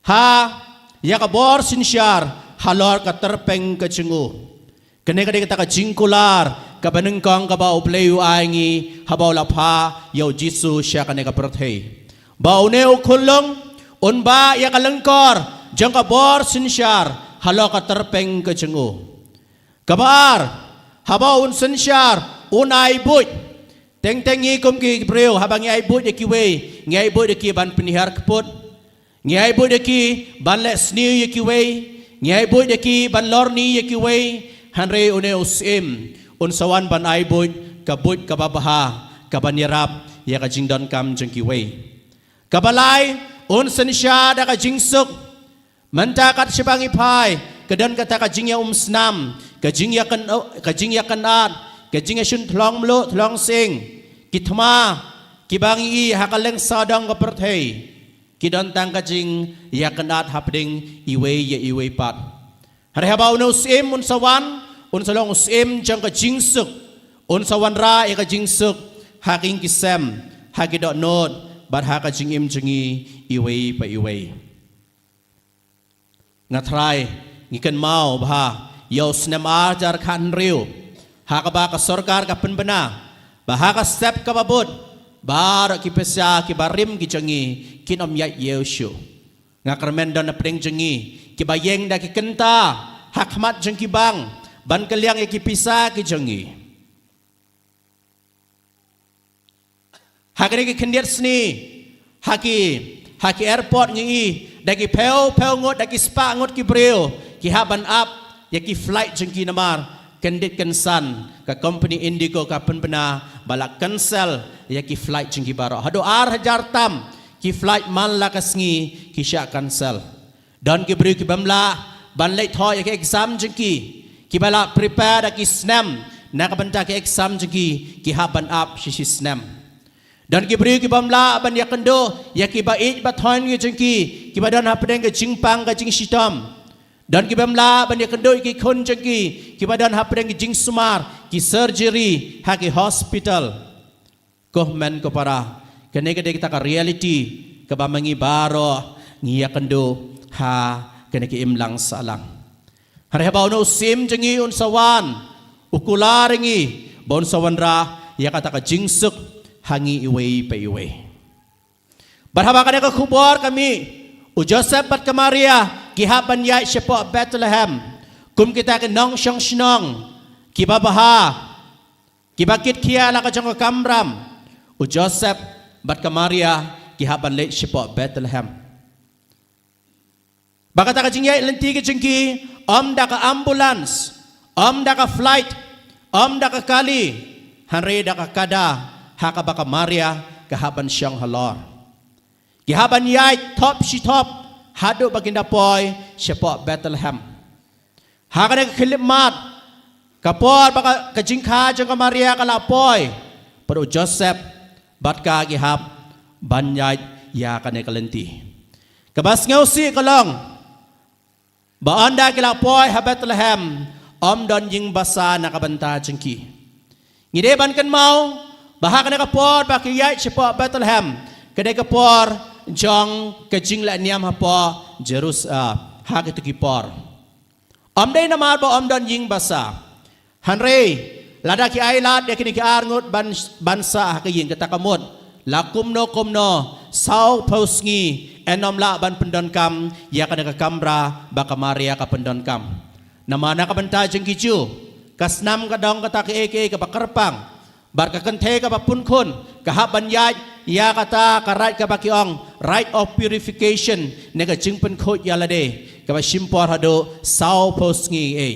ha ïa ka bor synshar halor ka tyrpeng ka jong u. Kane ka dei kata ka jingkular kaba nyngkong kaba U Blei u ai ngi haba u la phah ïa u Jisu sha kane ka pyrthei, ba une u khunlung un bah ïa ka lyngkor jong ka bor synshar halor ka tyrpeng ka jong u. Kaba ar, haba un synshar, un ai buit. Teng teng ngi kum ki briew, haba ngi ai buit ïa kiwei, ngi ai buit ïa ki ban pynhiar kput, ngi ai buit ïa ki ban leh sniew ïa kiwei, ngi ai buit ïa ki ban lorni ïa kiwei. Hynrei une u Syiem un sa wan ban ai buit, ka buit kaba bha, kaban ïarap ïa ka jingdonkam jong kiwei. Kaba lai, un synshar da ka jingsuk. Mynta kat shaba ngi phai, ka don kata ka jingïaumsnam, ka jingïakyn, ka jingïakynad, ka jingïashun thlong mluh thlong sying, ki thma, Kiba ngi i ha ka lyngsawdong ka pyrthei ki don tang ka jingïakynad hapdeng iwei ïa iwei pat. Hynrei haba une u syiem un sa wan, un sa long u syiem jong ka jingsuk, un sa wanrah ïa ka jingsuk ha ki ïing ki sem, ha ki dohnud bad ha ka jingim jong ngi iwei pa iwei. Nga trai, ngi kynmaw bha ïa u snem ar hajar khathynriew, ha kaba ka sorkar ka pynbna ba ha ka step kaba bud baroh ki pisa kiba rim ki jong ngi kin ym ïaid ïew shuh. Nga kyrmen don hapdeng jong ngi kiba ïeng da ki kynta ha khmat jong ki bank ban kylliang ïa ki pisa ki jong ngi. Ha kine ki khyndiat sngi, ha ki, ha ki airport ngi i da ki phew phew ngut, da ki spah ngut ki briew ki hap ban ap ïa ki flight jong ki namar kyndit kynsan ka company Indigo ka pynbna ba la cancel ïa ki flight jong ki baroh. Haduh ar hajar tam ki flight man la ka sngi ki shah cancel. Don ki briew ki bym lah ban leit thoh ïa ki exam jong ki, kiba la prepare da ki snem na ka bynta ki exam jong ki, ki hap ban ap shi shi snem. Don ki briew ki bym lah ban ïakynduh ïa kiba ïeit ba thoh jong ki, kiba don hapdeng ka jingpang ka jingshitom. Don ki bym lah ban ïakynduh ïa ki khun jong ki, kiba don hapdeng ka jingsumar, ki surgery ha ki hospital. Ko hynmen ko para, kane ka dei kata ka reality kaba ma ngi baroh ngi ïakynduh ha kane ka imlang sahlang. Hynrei haba une u syiem jong ngi un sa wan, u kular ïa ngi ba un sa wanrah ïa kata ka jingsuk ha ngi iwei pa iwei. Bad haba kane ka khubor ka mih, u Joseph bad ka Maria ki hap ban ïaid shapoh Bethlehem kum kita ki nongshong shnong kiba bha, kiba kit khia la ka jong ka kamram. U Joseph bad ka Maria ki hap ban leit shapoh Bethlehem. Ba kata ka jingïaid lynti ka jong ki, ym da ka ambulance, ym da ka flight, ym da ka kali, hynrei da ka kada ha kaba ka Maria ka hap ban shong halor. Ki hap ban ïaid thop shi thop haduh ba kin da poi shapoh Bethlehem. Ha kane ka khyllipmat, ka por ba ka, ka jingkha jong ka Maria ka la poi, pat u Joseph bad ka ki hap ban ïaid ïa kane ka lynti. Kaba sngewsih ka long ba ynda ki la poi ha Bethlehem, ym don ïing basa na ka bynta jong ki. Ngi dei ban kynmaw ba ha kane ka por ba ki ïaid shapoh Bethlehem, ka dei ka por jong ka jinglehniam hapoh Jerus-, ah, ha kito ki por. Ym dei namar ba ym don ïing basa. Hynrei lada ki ailad ïa kine ki arngut ban, ban sah ha ka ïing, kata ka mut la kumno kumno saw phew sngi yn ym lah ban pyndonkam ïa kane ka kamra ba ka Maria ka pyndonkam. Namar na ka bynta jong ki Jiw, ka snam ka dong kata kaei kaei kaba kyrpang. Bad ka kynthei kaba pun khun ka hap ban ïaid ïa kata ka rite kaba ki ong rite of purification, ne ka jingpynkhuid ïalade kaba shim por haduh saw phew sngi ei.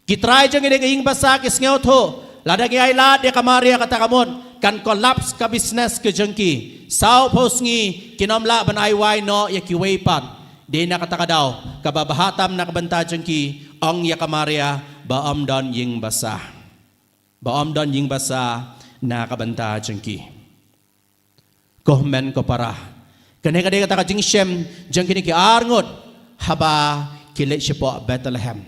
Ki trai jong ngi na ka ïing basa ki sngewthuh, lada ngi ailad ïa ka Maria kata ka mut kan collapse ka business ka jong ki. Saw phew sngi kin ym lah ban ai wai noh ïa kiwei pat. Dei na kata ka daw kaba bha tam na ka bynta jong ki, ong ïa ka Maria ba ym don ïing basa. Ba ym don ïing basa na ka bynta jong ki. Ko hynmen ko para, kane ka dei kata ka jingshem jong kine ki arngut haba ki leit shapoh Bethlehem.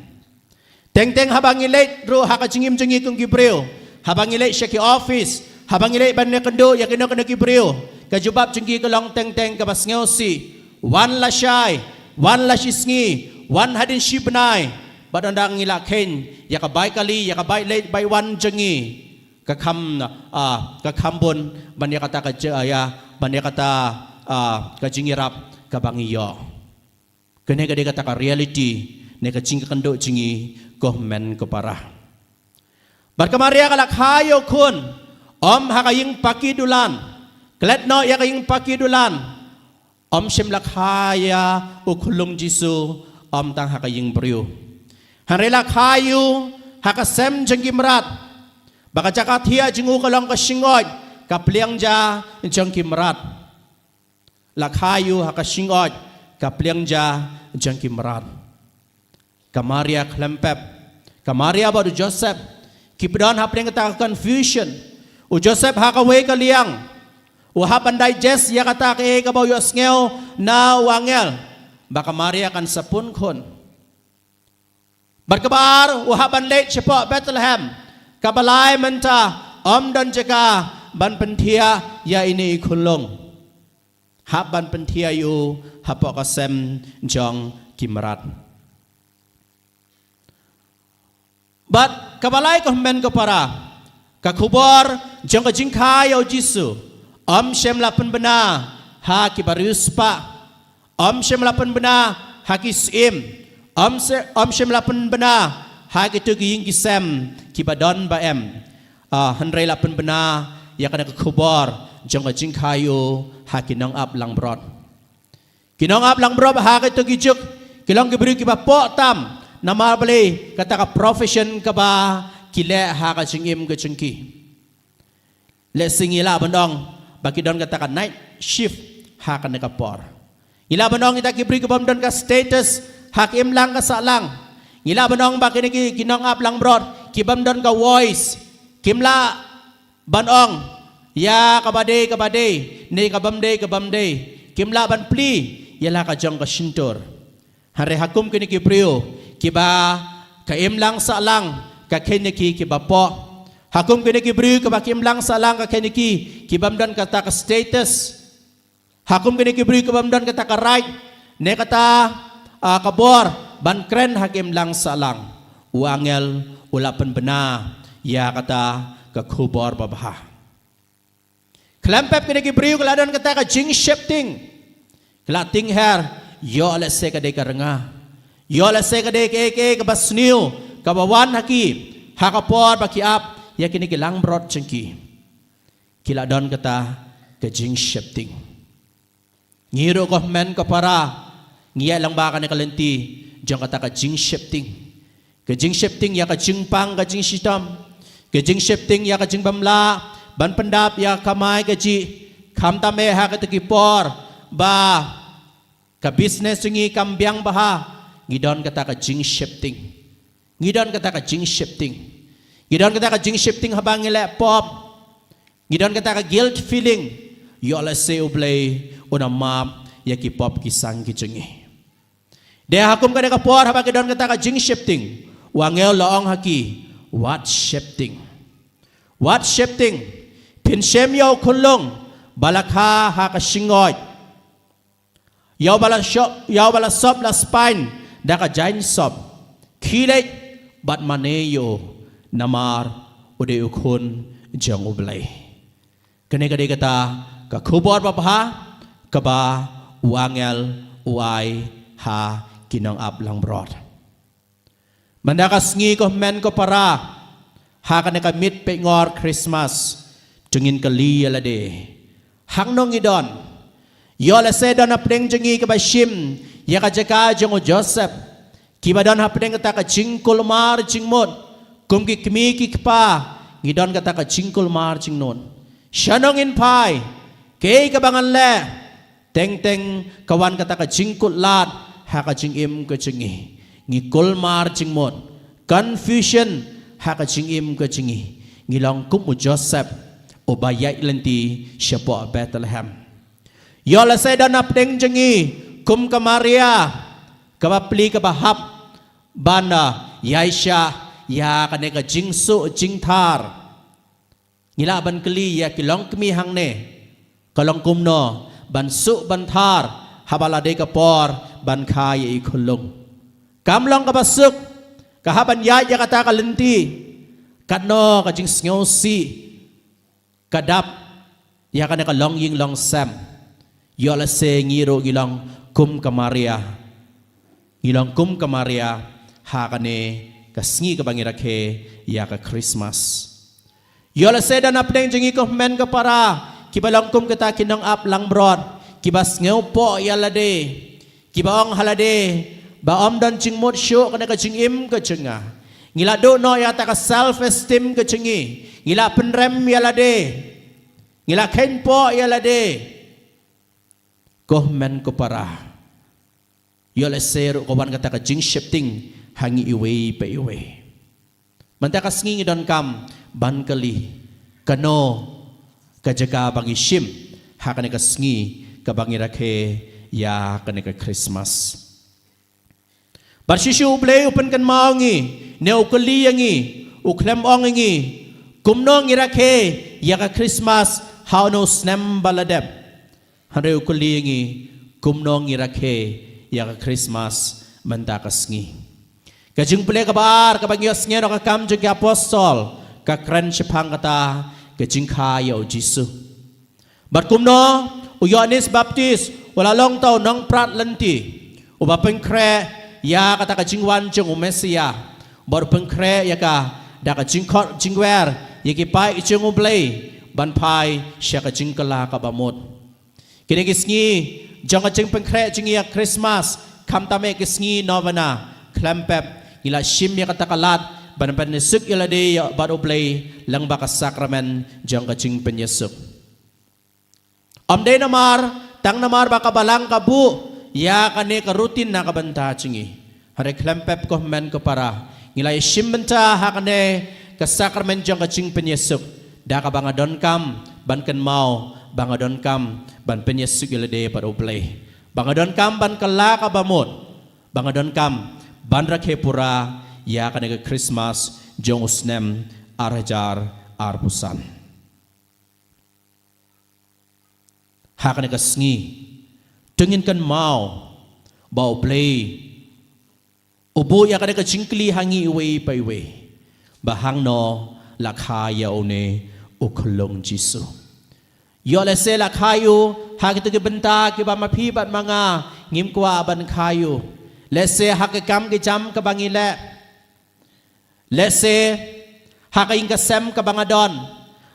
Teng teng haba ngi leit ruh ha ka jingim jong ngi kum ki briew, haba ngi leit sha ki office, haba ngi leit ban ïakynduh ïa kino kino ki briew, ka jubab jong ki ka long teng teng kaba sngewsih. Wan lashai, wan lashisngi, wan hadien shibnai. Bad ynda ngi la kheiñ ïa ka bai kali, ïa ka bai leit bai wan jong ngi, ka kham, ah, ka kham bun ban ïa kata ka ja-, ïa, ban ïa kata, ah, ka jingïarap kaba ngi ïoh. Kane ka dei kata ka reality ne ka jingkynduh jong ngi, ko hynmen ko para. Bad ka Maria ka la kha ïa u khun, ym ha ka ïing paki dulan. Klet noh ïa ka ïing paki dulan. Ym shym la kha ïa u khyllung Jisu, ym tang ha ka ïing briew. Hynrei la kha ïa u ha ka sem jong ki mrad. Ba ka jaka thiah jong u ka long ka shingoid, ka pliang ja jong ki mrad. La kha ïa u ha ka shingoid, ka pliang ja jong ki mrad. Ka Maria khlem pep, ka Maria bad u Joseph ki pdon hapdeng kata ka confusion. U Joseph ha kawei ka liang, U hap ban digest ïa kata kaei kaba u ïohsngew na u angel ba ka Maria kan sa pun khun. Bad kaba ar, u hap ban leit shapoh Bethlehem. Kaba lai mynta, ym don jaka ban pynthiah ïa ine i khunlung. Hap ban pynthiah ïa u hapoh ka sem jong ki mrad. Bad kaba lai, ko hynmen ko para, ka khubor jong ka jingkha ïa u Jisu ym shym la pynbna ha kiba riewspah, ym shym la pynbna ha ki syiem, ym se-, ym shym la pynbna ha kito ki ïing ki sem kiba don ba em. Ah, hynrei la pynbna ïa kane ka khubor jong ka jingkha ïa u ha ki nongap langbrot. Ki nongap langbrot ha kito ki juk ki long ki briew kiba poh tam, namar balei? Kata ka profession kaba ki leh ha ka jingim ka jong ki. Lehse ngi lah ban ong ba ki don kata ka night shift ha kane ka por. Ngi lah ban ong kita ki briew ki bym don ka status ha ka imlang ka sahlang. Ngi lah ban ong ba kine ki, ki nongap langbrot ki bym don ka voice. Kim lah ban ong ïa kaba dei kaba dei, ne ka bym dei ka bym dei. Kim lah ban plie ïa la ka jong ka shyntur. Hynrei ha kum kine ki briew kiba ka imlang sahlang ka kheiñ ïa ki kiba poh, ha kum kine ki briew kiba ka imlang sahlang ka kheiñ ïa ki ki bym don kata ka status, ha kum kine ki briew ki bym don kata ka right ne kata, ah, ka bor ban kren ha ka imlang sahlang, u angel u la pynbna ïa kata ka khubor babha. Khlem pep kine ki briew ki la don kata ka jingsheptieng. Ki la tieng her, ïoh lehse ka dei ka rnga, ïoh lehse ka dei kaei kaei kaba sniew kaba wan ha ki ha ka por ba ki ap ïa kine ki langbrot jong ki. Ki la don kata ka jingsheptieng. Ngi ruh, ko hynmen ko para, ngi ïaid lang bad kane ka lynti jong kata ka jingsheptieng. Ka jingsheptieng ïa ka jingpang ka jingshitom, ka jingsheptieng ïa ka jingbymlah ban pyndap ïa ka kamai kajih, khamtam eh ha kito ki por ba ka business jong ngi kam biang bha. Ngi don kata ka jingsheptieng. Ngi don kata ka jingsheptieng. Ngi don kata ka jingsheptieng haba ngi leh pop. Ngi don kata ka guilt feeling. Ïoh lehse U Blei un ym map ïa ki pop ki sang ki jong ngi. Te ha kum kane ka por haba ki don kata ka jingsheptieng, u angel u la ong ha ki, wat sheptieng. Wat sheptieng. Phin shem ïa u khunlung ba la kha ha ka shyngoid, ïa uba la sop, ïa uba la sop la spaiñ da ka jaiñsop. Khie leit bad mane ïa u, namar u dei u khun jong U Blei. Kane ka dei kata ka khubor babha kaba u angel u ai ha ki nongap langbrot. Mynta ka sngi, ko hynmen ko para, ha kane ka miet peitngor Christmas, to ngin kylli ïa lade, hangno ngi don? Ïoh lehse don hapdeng jong ngi kiba shim ïa ka jaka jong u Joseph, kiba don hapdeng kata ka jingkulmar jingmut. Kum ki kmie ki kpa, ngi don kata ka jingkulmar jingmut. Shano ngin phai? Kaei kaba ngan leh? Teng teng ka wan kata ka jingkutlad ha ka jingim ka jong ngi. Ngi kulmar jingmut, confusion ha ka jingim ka jong ngi. Ngi long kum u Joseph uba ïaid lynti shapoh Bethlehem. Ïoh lehse don hapdeng jong ngi kum ka Maria, kaba plie kaba hap ban ïaishah ïa kane ka jingsuh jingthar. Ngi lah ban kylli ïa ki longkmie hangne, ka long kumno ban suh ban thar haba la dei ka por ban kha ïa i khunlung? Kam long kaba suk, ka hap ban ïaid ïa kata ka lynti. Katno ka jingsngewsih ka dap ïa kane ka longïing longsem. Ïoh lehse ngi ruh ngi long kum ka Maria. Ngi long kum ka Maria ha kane ka sngi kaba ngi rakhe ïa ka Christmas. Ïoh lehse don hapdeng jong ngi, ko hynmen ko para, kiba long kum kita ki nongap langbrot, kiba sngewpoh ïa lade, kiba ong ha lade ba ym don jingmut shuh kane ka jingim ka jong nga. Ngi la duh noh ïa kata ka self esteem ka jong ngi. Ngi la pynrem ïa lade. Ngi la kheiñpoh ïa lade. Ko hynmen ko para, ïoh lehse ruh ka wan kata ka jingsheptieng ha ngi iwei pa iwei. Mynta ka sngi ngi donkam ban kylli, kano ka jaka ba ngi shim ha kane ka sngi kaba ngi rakhe ïa kane ka Christmas. Bad shisha U Blei u pynkynmaw ngi, ne u kylli ïa ngi, u khlem ong ïa ngi kumno ngi rakhe ïa ka Christmas ha une u snem ba la dep. Hynrei u kylli ïa ngi kumno ngi rakhe ïa ka Christmas mynta ka sngi. Ka jingpule kaba ar kaba ngi ïohsngew na ka Kam jong ki Apostol ka kren shaphang kata ka jingkha ïa u Jisu. Bad kumno u Ïoannis Baptist u la long uta u nongprat lynti uba pynkhreh ïa kata ka jingwan jong u Messiah, bad u pynkhreh ïa ka da ka jingkhot jingwer ïa ki paid jong U Blei ban phai sha ka jingkylla kaba mut. Kine ki sngi jong ka jingpynkhreh jong ngi ïa Christmas, khamtam eh ki sngi novena, khlem pep ngi la shim ïa kata ka lad ban pynïasuk ïa lade bad U Blei lyngba ka sakramen jong ka jingpynïasuk. Ym dei namar, tang namar ba ka Balang ka buh ïa kane ka routine na ka bynta jong ngi. Hynrei khlem pep ko hynmen ko para, ngi la ïashim bynta ha kane ka sakramen jong ka jingpynïasuk da kaba nga donkam ban kynmaw ba nga donkam ban pynïasuk ïa lade bad U Blei, ba nga donkam ban kylla kaba mut, ba nga donkam ban rakhe pura ïa kane ka Christmas jong u snem ar hajar arphew san. Ha kane ka sngi, to ngin kynmaw ba U Blei u buh ïa kane ka jingkylli ha ngi iwei pa iwei, ba hangno la kha ïa une u khyllung Jisu. Ïoh lehse la kha ïa u ha kito ki bynta kiba ma phi bad ma nga ngim kwah ban kha ïa u. Lehse ha ka kam ka jam kaba ngi leh, lehse ha ka ïing ka sem kaba nga don.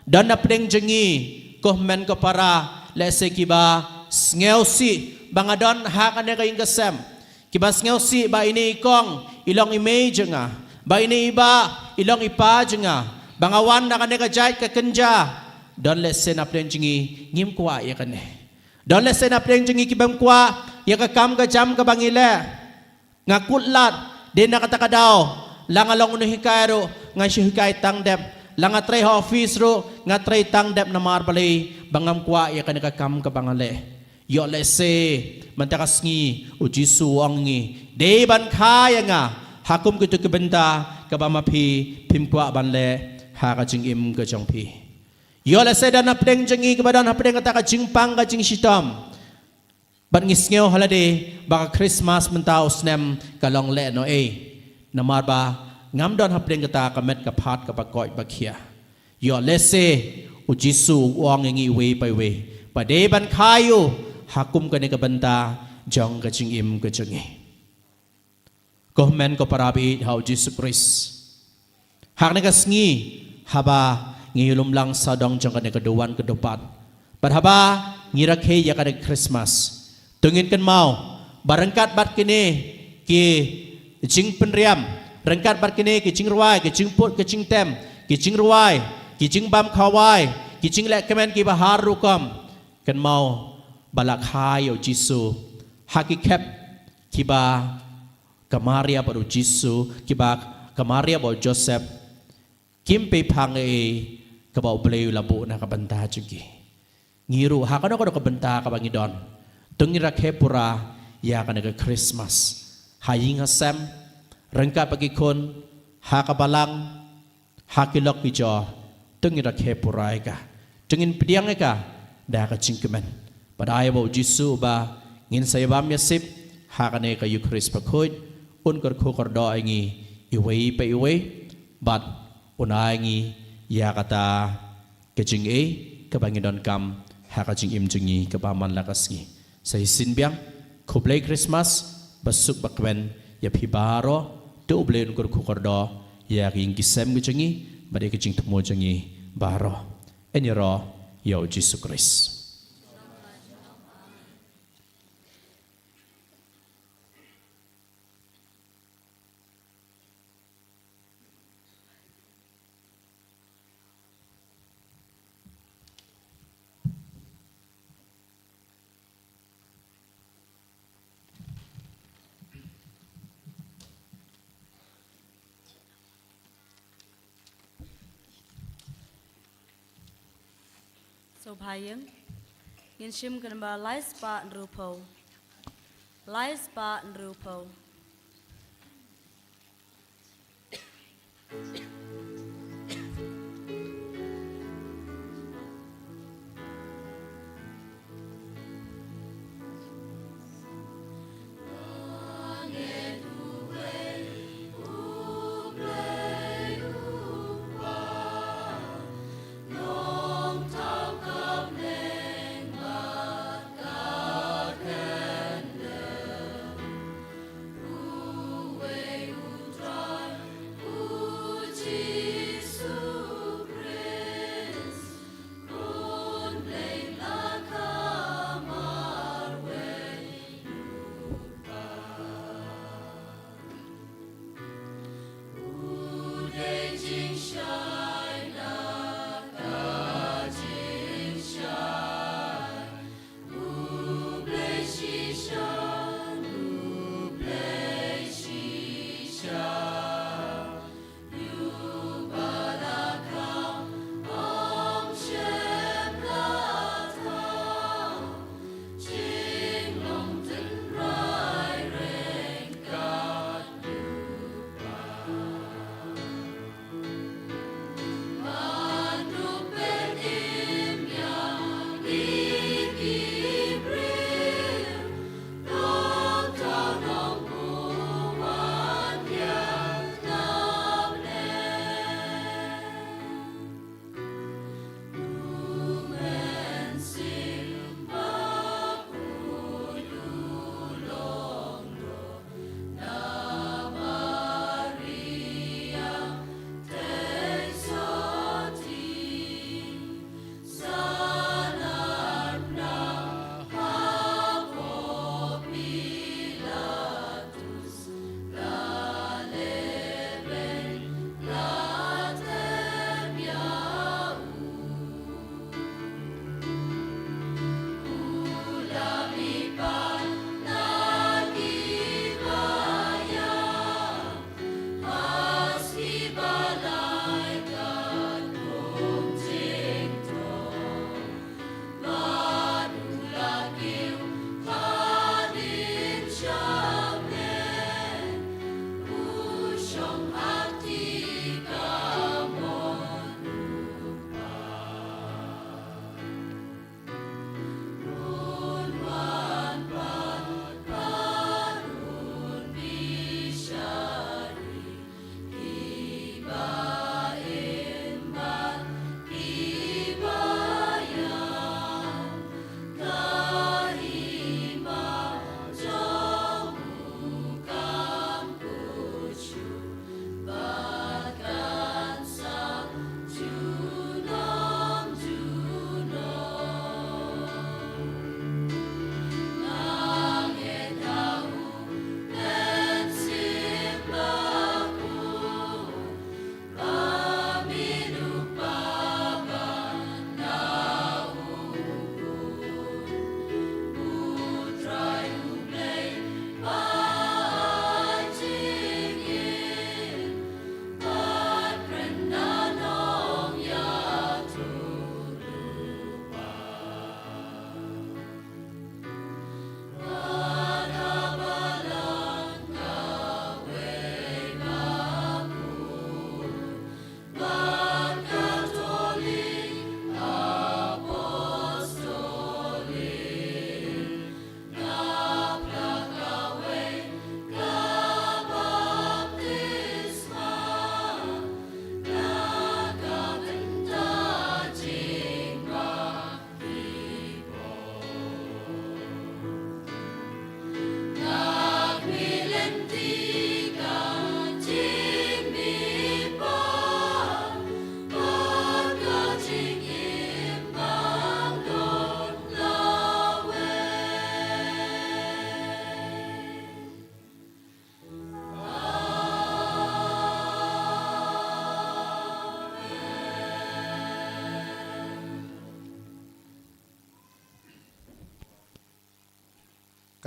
Don na pdeng jong ngi ko hynmen ko para, lehse kiba sngewsih ba nga don ha kane ka ïing ka sem, kiba sngewsih ba ine i kong i long i mei jong nga, ba ine i bah i long i pa jong nga, ba nga wan na kane ka jait ka kynja. Don lehse na pdeng jong ngi ngim kwah ïa kane. Don lehse na pdeng jong ngi kibym kwah ïa ka kam ka jam kaba ngi leh. Nga kut lad, dei na kata ka daw la nga long u nonghikai ruh nga shu hikai tang dep, la nga trei ha office ruh nga trei tang dep. Namar balei? Ba ngam kwah ïa kane ka kam kaba nga leh. Ïoh lehse mynta ka sngi u Jisu u ong ïa ngi, dei ban kha ïa nga ha kum kito ki bynta kaba ma phi phim kwah ban leh ha ka jingim ka jong phi. Ïoh lehse don na pdeng jong ngi kiba don ha pdeng kata ka jingpang ka jingshitom, bad ngi sngew ha lade ba ka Christmas mynta u snem ka long lehnohei, namar ba ngam don ha pdeng kata ka met ka phad kaba koit ba khia. Ïoh lehse u Jisu u ong ïa ngi iwei pa iwei ba dei ban kha ïa u ha kum kane ka bynta jong ka jingim ka jong ngi. Ko hynmen ko para ba ïeit ha u Jisu Khrist, ha kane ka sngi haba ngi ïalumlang sawdong jong kane ka duwan ka dewpat, bad haba ngi rakhe ïa kane ka Christmas, to ngin kynmaw ba ryngkat bad kine ki jingpynriam, ryngkat bad kine ki jingrwai, ki jingput, ki jingtem, ki jingrwai, ki jingbam khawai, ki jingleh kmen kiba har rukom, kynmaw ba la kha ïa u Jisu ha ki khep kiba ka Maria bad u Jisu, kiba ka Maria bad u Joseph kim pei phang ei kaba U Blei u la buh na ka bynta jong ki. Ngi ruh ha kano kano ka bynta kaba ngi don, to ngin rakhe pura ïa kane ka Christmas, ha ïing ha sem, ryngkat bad ki khun, ha ka balang, ha ki lok ki jor, to ngin rakhe pura ïa ka, to ngin pdiang ïa ka da ka jingkmen. Bad ai ba u Jisu uba ngin sa ïabam ïasip ha kane ka Eukharist bakhuid un kyrkhu kyrdoh ïa ngi iwei pa iwei, bad un ai ïa ngi ïa kata ka jingïeit kaba ngi donkam ha ka jingim jong ngi kaba man la ka sngi. Sa shisien biang, khublei Christmas, ba suk ba kmen ïa phi baroh. To U Blei un kyrkhu kyrdoh ïa ka ïing ki sem ka jong ngi bad ïa ka jingthmu jong ngi baroh. Yn ïaroh ïa u Jisu Khrist. Sngewbha ïeng. Ngin shim ka namba lai spah hynriewphew. Lai spah hynriewphew.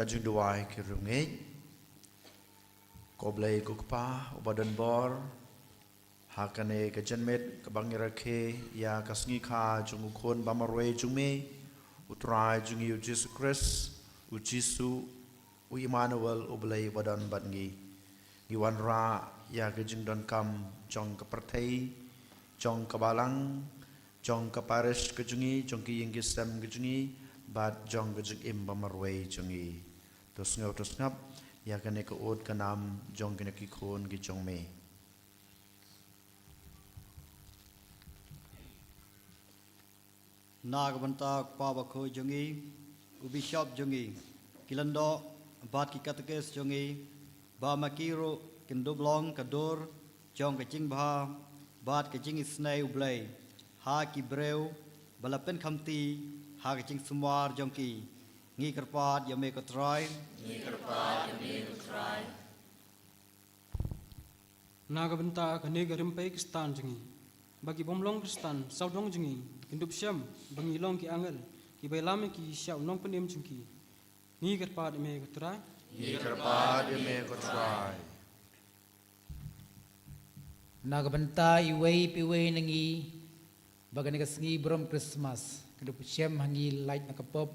Ka jingduwai ki riewngeit. Ko Blei ko Kpa uba don bor, ha kane ka janmiet kaba ngi rakhe ïa ka sngi kha jong u Khun ba marwei jong me, U Trai jong ngi u Jisu Khrist, u Jisu, u Immanuel, u Blei ba don bad ngi. Ngi wanrah ïa ka jingdonkam jong ka pyrthei, jong ka balang, jong ka parish ka jong ngi, jong ki ïing ki sem ka jong ngi, bad jong ka jingim ba marwei jong ngi. To sngew to sngap ïa kane ka ud ka nam jong kine ki khun ki jong me. Na ka bynta u kpa bakhuid jong ngi, u bishop jong ngi, ki lyngdoh bad ki katekis jong ngi, ba ma ki ruh kin dup long ka dur jong ka jingbha bad ka jingisynei U Blei ha ki briew ba la pynkhamti ha ka jingsumar jong ki. Ngi kyrpad ïa me ko Trai. Ngi kyrpad ïa me ko Trai. Na ka bynta kane ka rympei Khristan jong ngi, ba ki bym long Khristan sawdong jong ngi kin dup shem ba ngi long ki angel kiba ïalam ïa ki sha u Nongpynim jong ki. Ngi kyrpad ïa me ko Trai. Ngi kyrpad ïa me ko Trai. Na ka bynta iwei pa iwei na ngi, ba kane ka sngi burom Christmas kan dup shem ha ngi, lait na ka pop,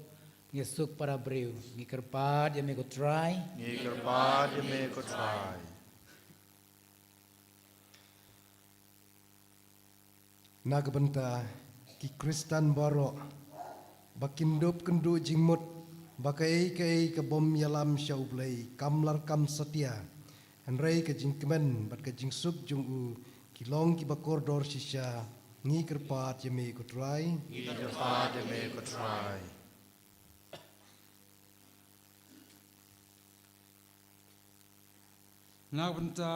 ngi suk para briew. Ngi kyrpad ïa me ko Trai. Ngi kyrpad ïa me ko Trai. Na ka bynta ki Khristan baroh, ba kin dup kynduh jingmut ba kaei kaei ka bym ïalam sha U Blei kam lah kam satia, hynrei ka jingkmen bad ka jingsuk jong u ki long kiba kordor shisha. Ngi kyrpad ïa me ko Trai. Ngi kyrpad ïa me ko Trai. Na ka bynta,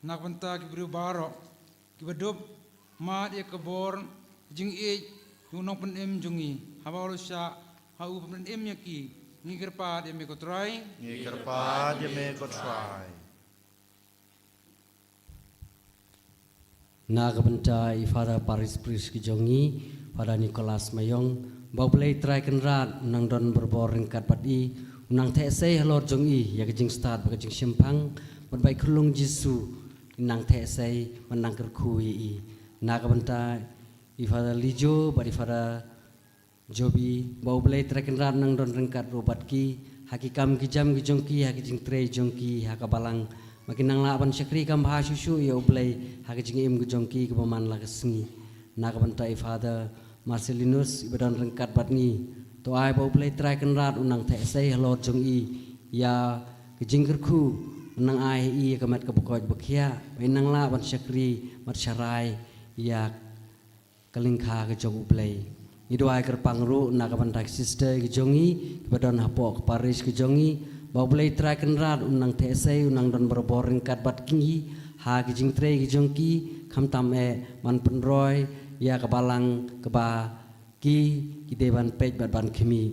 na ka bynta ki briew baroh kiba dup mad ïa ka bor jingïeit u Nongpynim jong ngi, haba u la shah ha u ban pynim ïa ki. Ngi kyrpad ïa me ko Trai. Ngi kyrpad ïa me ko Trai. Na ka bynta i Father Parish Priest ki jong ngi, Father Nicholas Mayong, ba U Blei Trai Kynrad un nang don barabor ryngkat bad i, un nang theh sei halor jong i ïa ka jingstad bad ka jingshemphang, bad ba i khunlung Jisu un nang theh sei bad nang kyrkhu ïa i. Na ka bynta i Father Lijo bad i Father Jobi, ba U Blei Trai Kynrad un nang don ryngkat ruh bad ki ha ki kam ki jam ki jong ki, ha ki jingtrei jong ki ha ka balang, ba kin nang lah ban shakri kham bha shuh shuh ïa U Blei ha ka jingim ki jong ki kaba man la ka sngi. Na ka bynta i Father Marcellinus iba don ryngkat bad ngi, to ai ba U Blei Trai Kynrad un nang theh sei halor jong i ïa ka jingkyrkhu, un nang ai ïa i ïa ka met kaba koit ba khiah, ba in nang lah ban shakri bad sharai ïa ka lyngkha ka jong U Blei. Ngi duwai kyrpang ruh na ka bynta ki sister ki jong ngi kiba don hapoh ka parish ka jong ngi, ba U Blei Trai Kynrad un nang theh sei, un nang don barabor ryngkat bad ki ngi ha ki jingtrei ki jong ki, khamtam eh ban pynroi ïa ka balang kaba ki, ki dei ban peit bad ban khmih.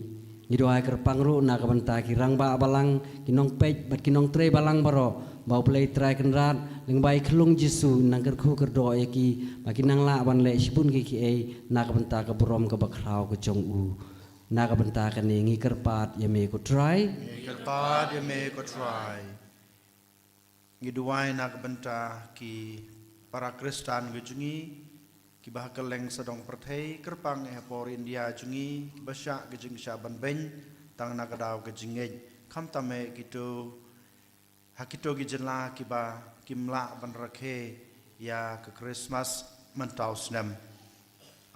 Ngi duwai kyrpang ruh na ka bynta ki rangbah balang, ki nongpeit bad ki nongtrei balang baroh, ba U Blei Trai Kynrad lyngba i khunlung Jisu un nang kyrkhu kyrdoh ïa ki, ba kin nang lah ban leh shibun ki kiei na ka bynta ka burom kaba khraw ka jong u. Na ka bynta kane ngi kyrpad ïa me ko Trai. Ngi kyrpad ïa me ko Trai. Ngi duwai na ka bynta ki para Khristan ki jong ngi kiba ha kylleng sawdong pyrthei, kyrpang eh ha por India jong ngi, kiba shah ka jingshah ban beiñ tang na ka daw ka jingngeit, khamtam eh kito ha kito ki jylla kiba kim lah ban rakhe ïa ka Christmas mynta u snem.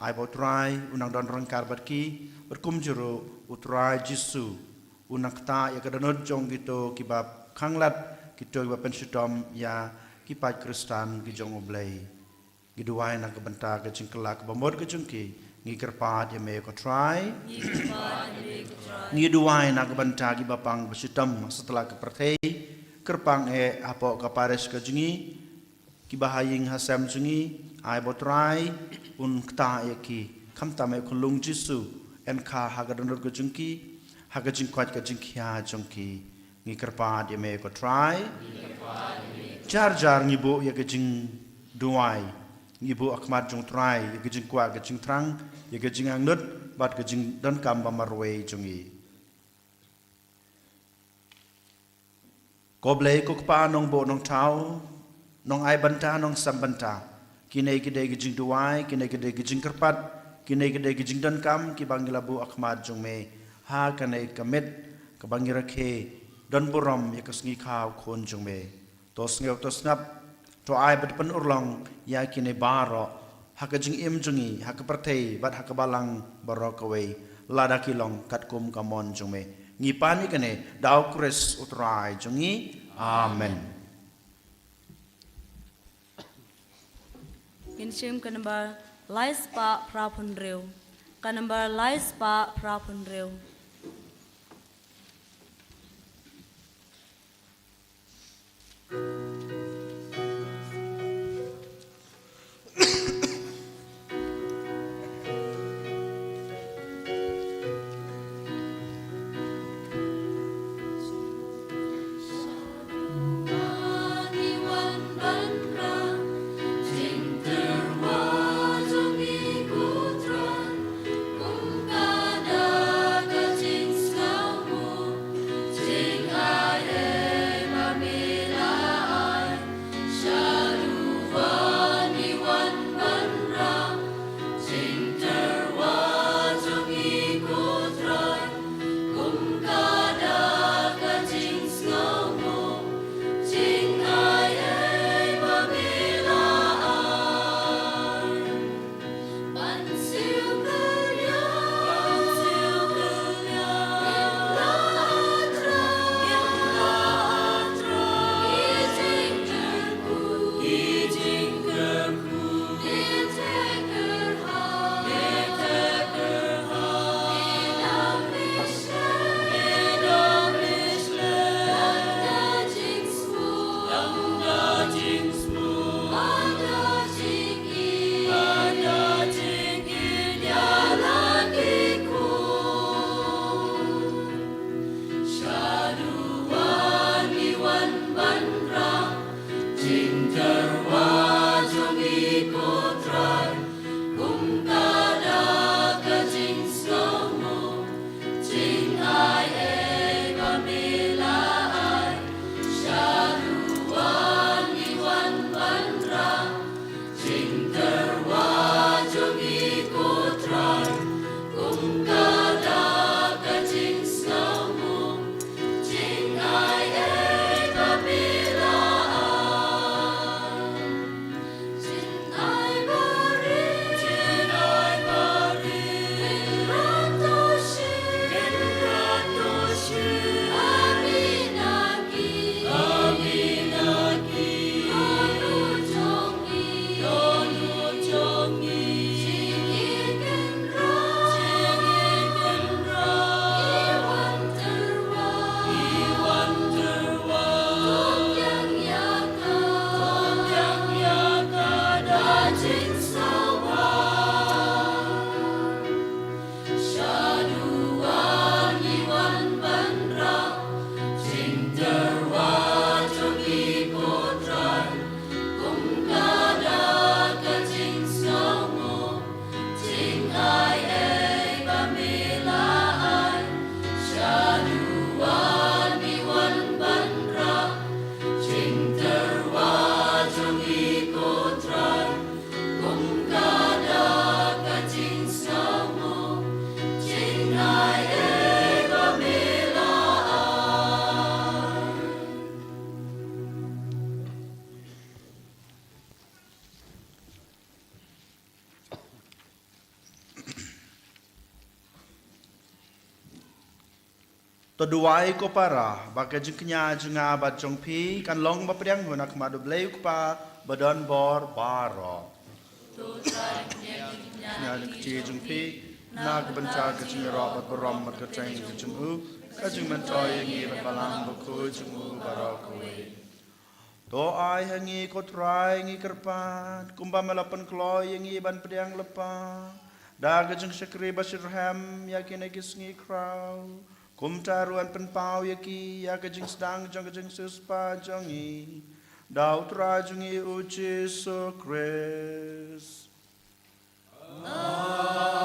Ai ba U Trai un nang don ryngkat bad ki, bad kumjuh ruh U Trai Jisu un nang ktah ïa ka dohnud jong kito kiba khanglad, kito kiba pynshitom ïa ki paid Khristan ki jong U Blei. Ngi duwai na ka bynta ka jingkylla kaba mut ka jong ki. Ngi kyrpad ïa me ko Trai. Ngi kyrpad ïa me ko Trai. Ngi duwai na ka bynta kiba pang ba shitom ha satlak ka pyrthei, kyrpang eh hapoh ka parish ka jong ngi, kiba ha ïing ha sem jong ngi, ai ba U Trai un ktah ïa ki, khamtam eh khunlung Jisu un kha ha ka dohnud ka jong ki, ha ka jingkoit ka jingkhiah jong ki. Ngi kyrpad ïa me ko Trai. Jar jar ngi buh ïa ka jingduwai, ngi buh ha khmat jong U Trai ïa ka jingkwah ka jingthrang, ïa ka jingangnud bad ka jingdonkam ba marwei jong ngi. Ko Blei ko Kpa nongbuh nongthaw, nongai bynta nongsem bynta, Kine ki dei ki jingduwai, kine ki dei ki jingkyrpad, kine ki dei ki jingdonkam kiba ngi la buh ha khmat jong me ha kane ka miet kaba ngi rakhe don burom ïa ka sngi khaw khun jong me. To sngap, to sngap, to ai ba da pynurlong ïa kine baroh ha ka jingim jong ngi, ha ka pyrthei bad ha ka balang baroh kawei, lada ki long katkum ka mon jong me. Ngi pan ïa kane da U Khrist U Trai jong ngi. Amen. Ngin shim ka nambar lai spah phra phew hynriew. Ka nambar lai spah phra phew hynriew. To duwai ko para, ba ka jingkñia jong nga bad jong phi kan long ba pdiang ha khmat U Blei U Kpa ba don bor baroh. Kñia ka jingkti jong phi na ka bynta ka jingïaroh bad burom bad ka kyrteng ka jong u, ka jingmyntoi ïa ngi bad Balang Bakhuid jong u baroh kawei. To ai ha ngi ko Trai, ngi kyrpad, kumba me la pynkloi ïa ngi ban pdiang lypa da ka jingshakri bashitrhem ïa kine ki sngi khraw, kumta ruh yn pynpaw ïa ki ïa ka jingsdang jong ka jingsiewspah jong ngi, da U Trai jong ngi U Jisu Khrist. Amen.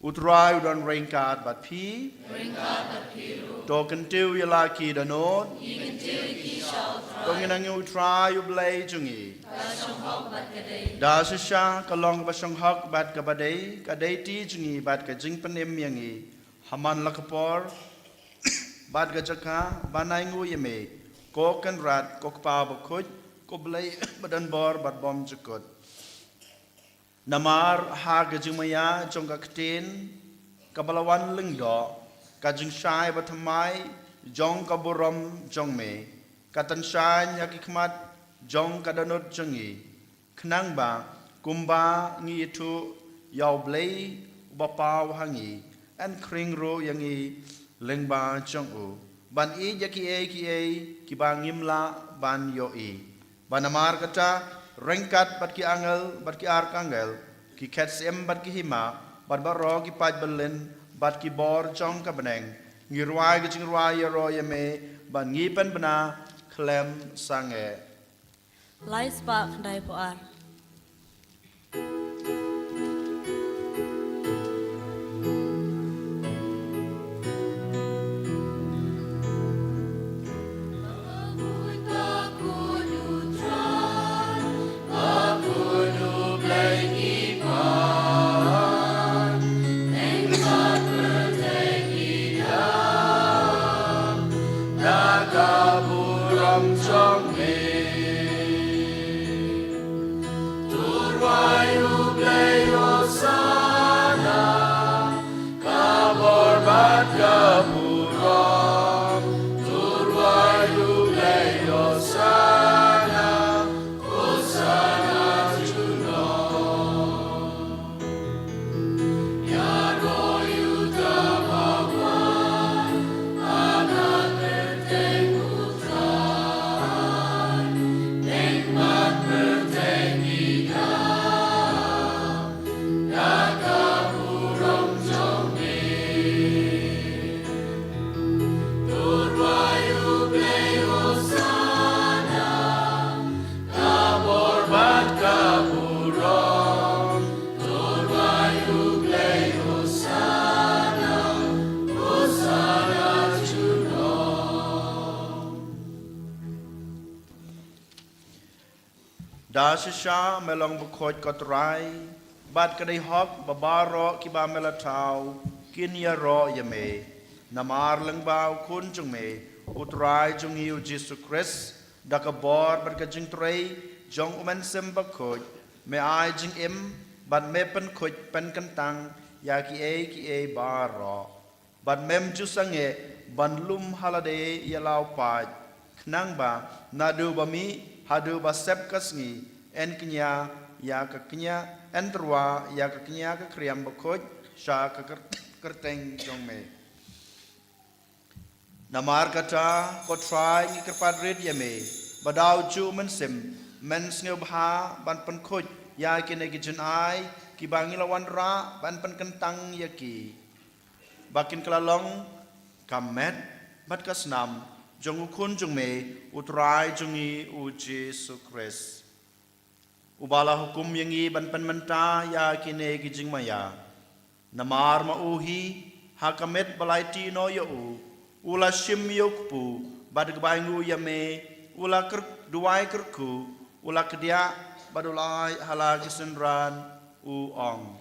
U Trai u don ryngkat bad phi. Ryngkat bad phi ruh. To kyntiew ïa la ki dohnud. Ngi kyntiew ïa ki sha U Trai. Ngi nang ïa u Trai u Blei jong ngi. Da shisha ka long kaba shong hok bad kaba dei, ka dei ti jong ngi bad ka jingpynim ïa ngi. Ha man la ka por bad ka jaka ban ai nguh ïa me, ko Kynrad, ko Kpa bakhuid, ko Blei ba don bor bad bymjukut. Namar ha ka jingmaïa jong ka ktien kaba la wan lyngdoh, ka jingshai bathymmai jong ka burom jong me, ka tyngshaiñ ha ki khmat jong ka dohnud jong ngi. Khnang ba kumba ngi ïathuh ïa u Blei uba paw ha ngi, yn khring ruh ïa ngi lyngba jong u, ban ïeit ïa kiei kiei kiba ngim lah ban ïohi. Ba namar kata, ryngkat bad ki angel bad ki arkangel, ki khet syiem bad ki hima, bad baroh ki paid byllien bad ki bor jong ka bneng, ngi rwai ka jingrwai ïaroh ïa me, ban ngi pynbna khlem sangeh. Lai spah khyndai phew ar. Da shisha me long bakhuid, ko Trai, bad ka dei hok ba baroh kiba me la thaw kin ïaroh ïa me. Namar lyngba u Khun jong me, u Trai jong ngi u Jisu Khrist, da ka bor bad ka jingtrei jong u Mynsiem Bakhuid, me ai jingim bad me pynkhuid pynkyntang ïa kiei kiei baroh. Bad mem ju sangeh ban lum ha lade ïa la u paid, khnang ba naduh ba mih haduh ba sep ka sngi, yn kñia ïa ka kñia, yn tyrwa ïa ka kñia ka khriam bakhuid sha ka kyr-, kyrteng jong me. Namar kata, ko Trai, ngi kyrpad rit ïa me, ba da u Mynsiem, men sngewbha ban pynkhuid ïa kine ki jingai kiba ngi la wanrah ban pynkyntang ïa ki, ba kin kylla long ka met bad ka snam jong u Khun jong me, u Trai jong ngi u Jisu Khrist, uba la hukum ïa ngi ban pynmynta ïa kine ki jingmaïa. Namar ma u hi, ha ka miet ba la aiti noh ïa u, u la shim ïa u kpu, bad ka bai nguh ïa me, u la kyrk-, duwai kyrkhu, u la kdiah, bad u la ai ha la ki synran, u ong: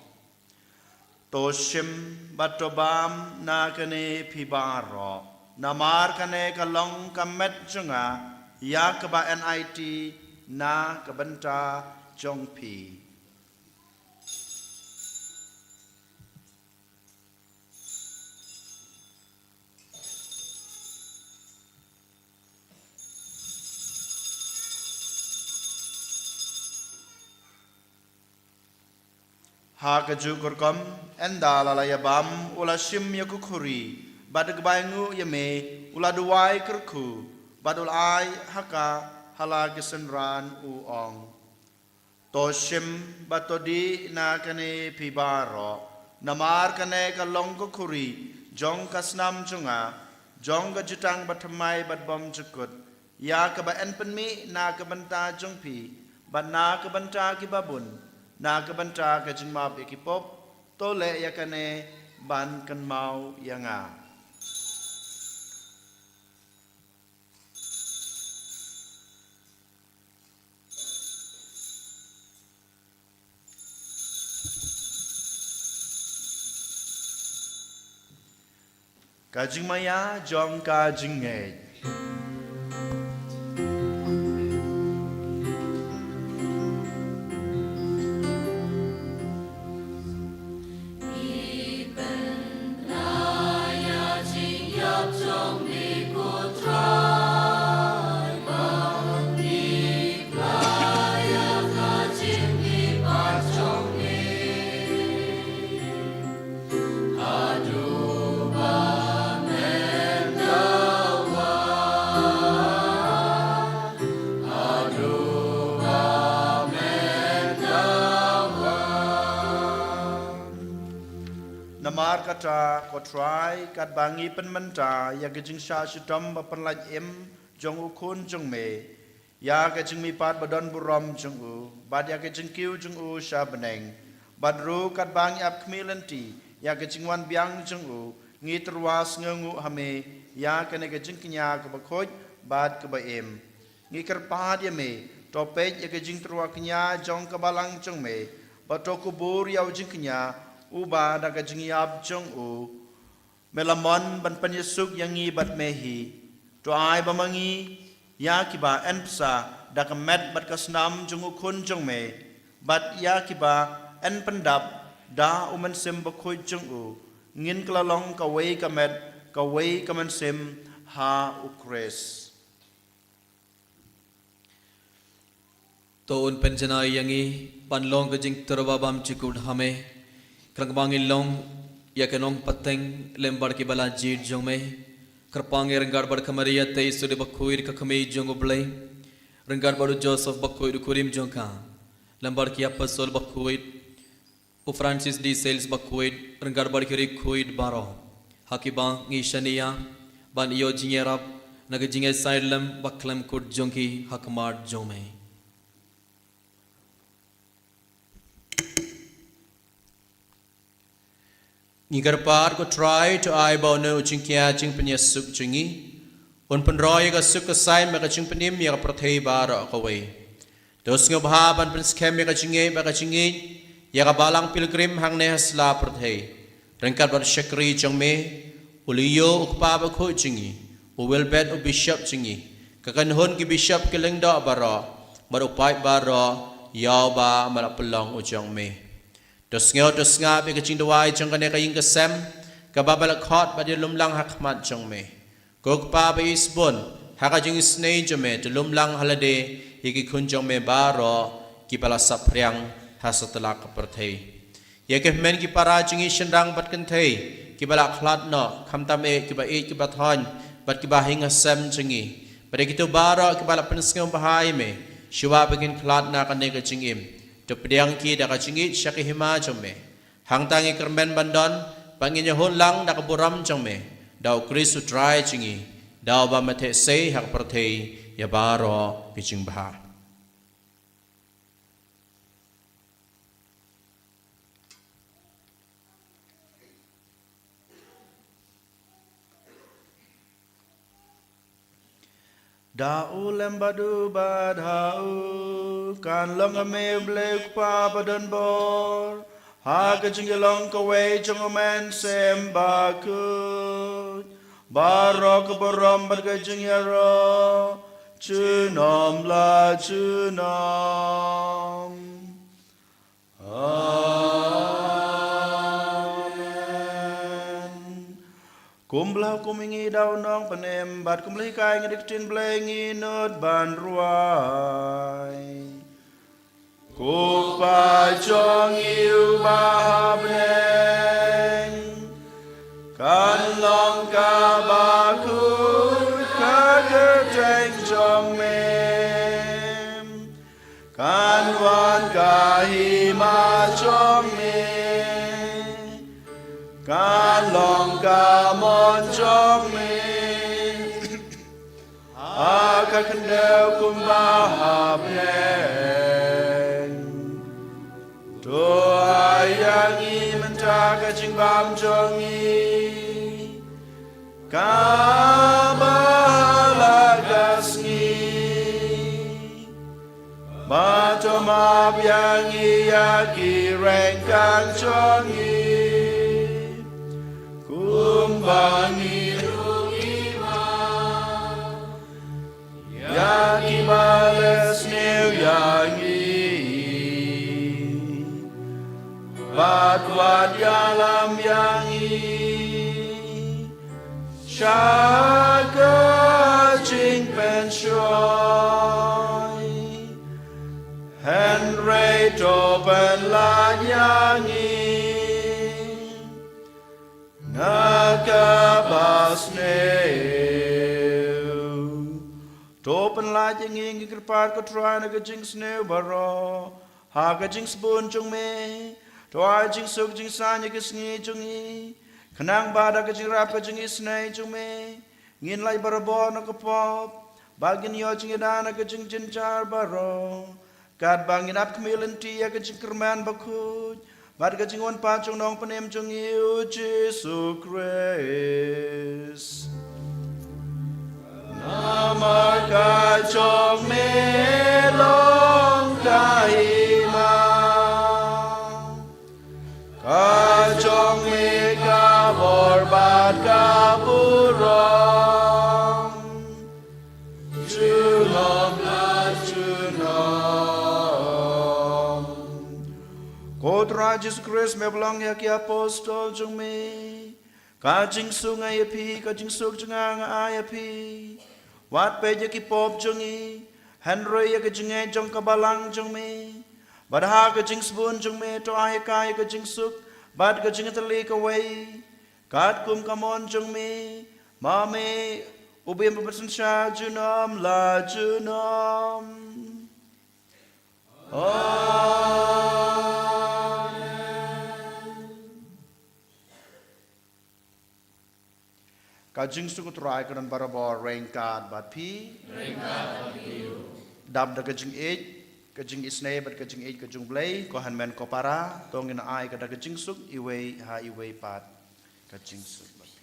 To shim bad to bam na kane phi baroh, namar kane ka long ka met jong nga, ïa kaba yn aiti na ka bynta jong phi. Ha kajuh ka rukom, ynda la la ïa bam, u la shim ïa ka khuri, bad ka bai nguh ïa me, u la duwai kyrkhu, bad u la ai ha ka, ha la ki synran, u ong: To shim bad to dih na kane phi baroh, namar kane ka long ka khuri jong ka snam jong nga, jong ka jutang bathymmai bad bymjukut, ïa kaba yn pynmih na ka bynta jong phi, bad na ka bynta kiba bun, na ka bynta ka jingmap ïa ki pop. To leh ïa kane ban kynmaw ïa nga. Ka jingmaïa jong ka jingngeit. Namar kata, ko Trai, katba ngi pynmynta ïa ka jingshah shitom ba pynlait im jong u Khun jong me, ïa ka jingmihpat ba don burom jong u, bad ïa ka jingkiew jong u sha bneng, bad ruh katba ngi ap khmih lynti ïa ka jingwan biang jong u, ngi tyrwa sngewnguh ha me ïa kane ka jingkñia kaba khuid bad kaba im. Ngi kyrpad ïa me, to peit ïa ka jingtyrwa kñia jong ka balang jong me, bad to kubur ïa u jingkñia, uba da ka jingïap jong u me la mon ban pynïasuk ïa ngi bad me hi. To ai ba ma ngi ïa kiba yn bsa da ka met bad ka snam jong u Khun jong me, bad ïa kiba yn pyndap da u Mynsiem Bakhuid jong u, ngin kylla long kawei ka met, kawei ka mynsiem ha u Khrist. To un pynjanai ïa ngi ban long ka jingtyrwa bymjukut ha me. Khnang ba ngin long ïa ka nongpateng lem bad kiba la jied jong me. Kyrpang ïa ryngkat bad ka Maria Theisotti bakhuid ka Kmie jong u Blei, ryngkat bad u Joseph bakhuid u kurim jong ka, lem bad ki apostol bakhuid, u Francis de Sales bakhuid, ryngkat bad ki riewkhuid baroh, ha kiba ngi shaniah ban ïoh jingïarap na ka jingïasaid lem bakhlem kut jong ki ha khmat jong me. Ngi kyrpad, ko Trai, to ai ba une u jingkñia jingpynïasuk jong ngi un pynroi ïa ka suk ka saiñ bad ka jingpynim ïa ka pyrthei baroh kawei. To sngewbha ban pynskhem ïa ka jingngeit bad ka jingïeit ïa ka balang pilgrim hangne ha sla pyrthei, ryngkat bad u shakri jong me, u Leo u kpa bakhuid jong ngi, u Wilbert u bishop jong ngi, ka kynhun ki bishop ki lyngdoh baroh, bad u paid baroh ïa uba me la pynlong u jong me. To sngew to sngap ïa ka jingduwai jong kane ka ïing ka sem, kaba me la khot bad ïalumlang ha khmat jong me. Ko Kpa ba isbun, ha ka jingisynei jong me, to lumlang ha lade ïa ki khun jong me baroh kiba la saphriang ha satlak ka pyrthei. Ïa ki hynmen ki para jong ngi shynrang bad kynthei kiba la khlad noh, khamtam eh kiba ïeit kiba thoiñ bad kiba ha ïing ha sem jong ngi, bad ïa kito baroh kiba la pynsngewbha ïa me shuwa ba kin khlad na kane ka jingim, to pdiang ki da ka jingïeit sha ka hima jong me. Hangta ngi kyrmen ban don ba ngin ïahun lang da ka burom jong me, da u Khrist u Trai jong ngi, da uba me theh sei ha ka pyrthei ïa baroh ki jingbha. Da u lem bad u bad ha u, kan long ha me u Blei u Kpa ba don bor, ha ka jingïalong kawei jong u Mynsiem Bakhuid, baroh ka burom bad ka jingïaroh junom la junom. Amen. Kum ba la hukum ïa ngi da u Nongpynim, bad kum ba la hikai ïa ngi da ka ktien Blei, ngin nud ban rwai. Ko Kpa jong ngi uba ha bneng, kan long kaba khuid ka kyrteng jong me. Kan wan ka hima jong me, kan long ka mon jong me, ha ka khyndew kumba ha bneng. To ai ïa ngi mynta ka jingbam jong ngi, kaba ha la ka sngi. Bad to map ïa ngi ïa ki ryngkang jong ngi, kum Kumba ngi ruh ngi map ïa kiba leh sniew ïa ngi bad wat ïalam ïa ngi sha ka jingpynshoi, hynrei to pynlait ïa ngi na kaba sniew. To pynlait ïa ngi, ngi kyrpad ko Trai, na ka jingsniew baroh, ha ka jingsbun jong me. To ai jingsuk jingsaiñ ïa ki sngi jong ngi, khnang ba da ka jingïarap ka jingisynei jong me ngin lait barabor na ka pop, ba ngin ïoh jingïada na ka jingjynjar baroh, katba ngin ap khmih lynti ïa ka jingkyrmen bakhuid bad ka jingwan pat jong u Nongpynim jong ngi, u Jisu Khrist. Namar ka jong me long ka hima, ka jong me ka bor bad ka burom junom la junom. Ko Trai Jisu Khrist, me ba long ïa ki apostol jong me ka jingsuk nga ai ïa phi, ka jingsuk jong nga nga ai ïa phi. Wat peit ïa ki pop jong ngi, hynrei ïa ka jingngeit jong ka balang jong me. Bad ha ka jingsbun jong me to ai ïa ka ïa ka jingsuk bad ka jingtylli kawei, katkum ka mon jong me, ma me uba im bad synshar junom la junom. Amen. Ka jingsuk u Trai ka don barabor ryngkat bad phi. Ryngkat bad phi. Dap da ka jingïeit, ka jingisynei bad ka jingïeit ka jong U Blei, ko hynmen ko para, to ngin ai ka da ka jingsuk iwei ha iwei pat. Ka jingsuk bad phi.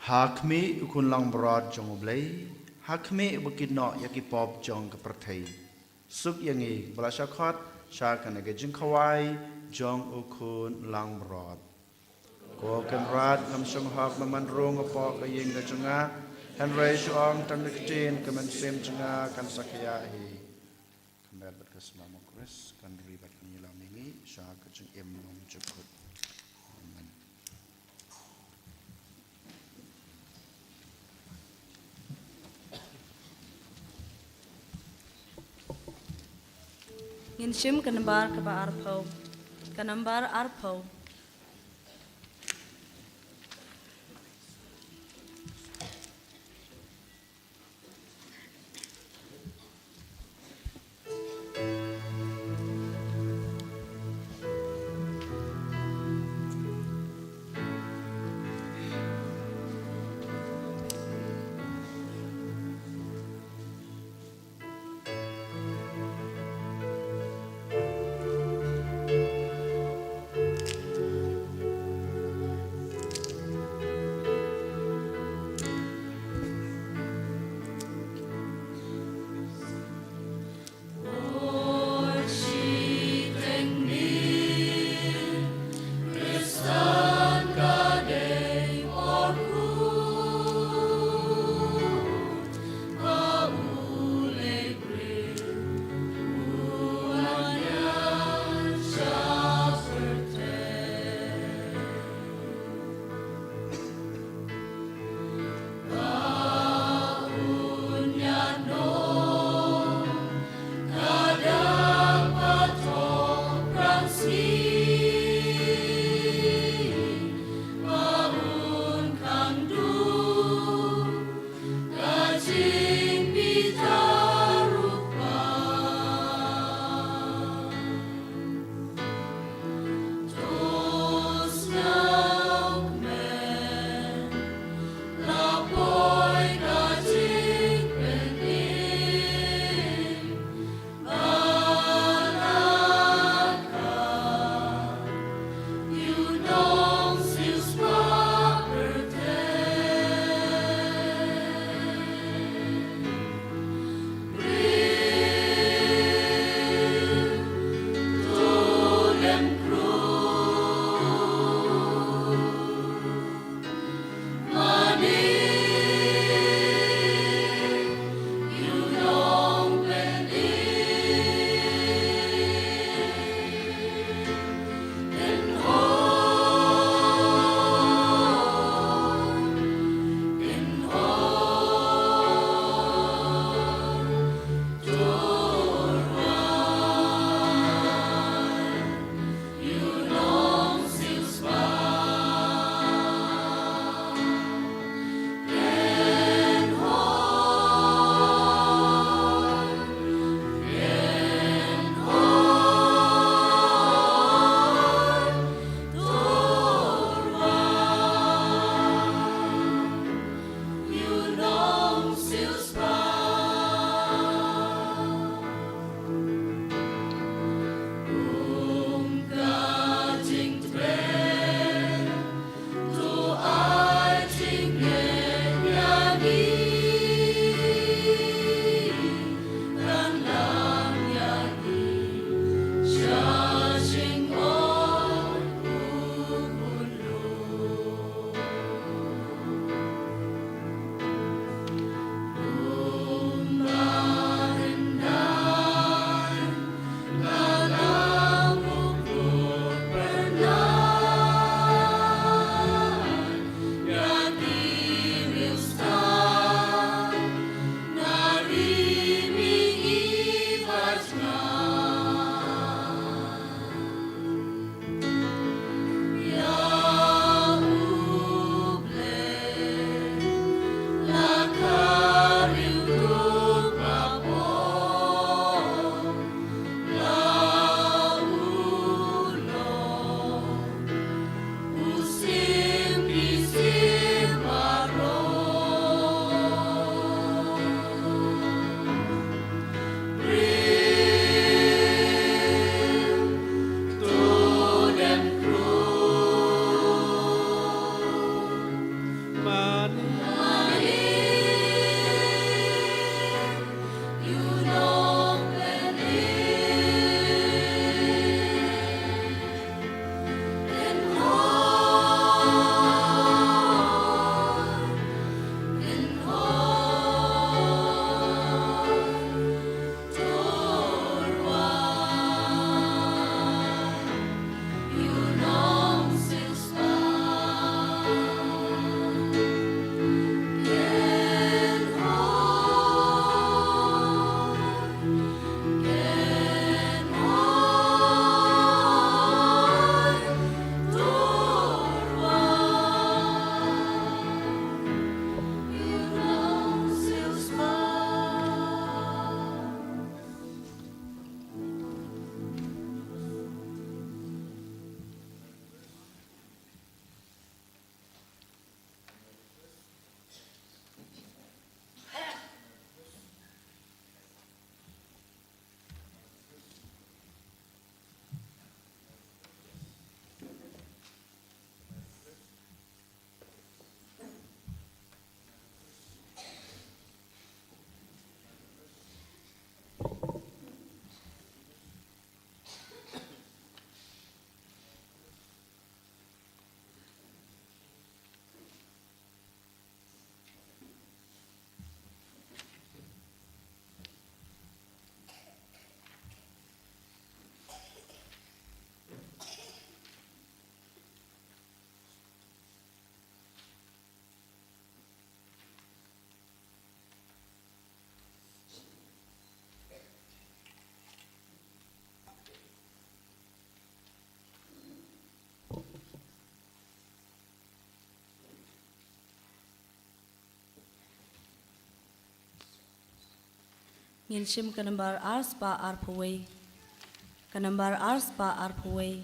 Ha khmih u khun langbrot jong U Blei, ha khmih uba kit noh ïa ki pop jong ka pyrthei. Suk ïa ngi ba la shah khot sha kane ka jingkhawai jong u khun langbrot. Ko Kynrad ngam shong hok, me man rung hapoh ka ïing ka jong nga, hynrei shu ong tang da ka ktien, ka mynsiem jong nga kan sa khiah hi. Ka met bad ka sma u Khrist kan ri bad ngi, ïalam ïa ngi sha ka jingim nongïakhun. Amen. Ngin shim ka nambar kaba arphew. Ka nambar arphew. Ngin shim ka nambar ar spah arphew wei. Ka nambar ar spah arphew wei.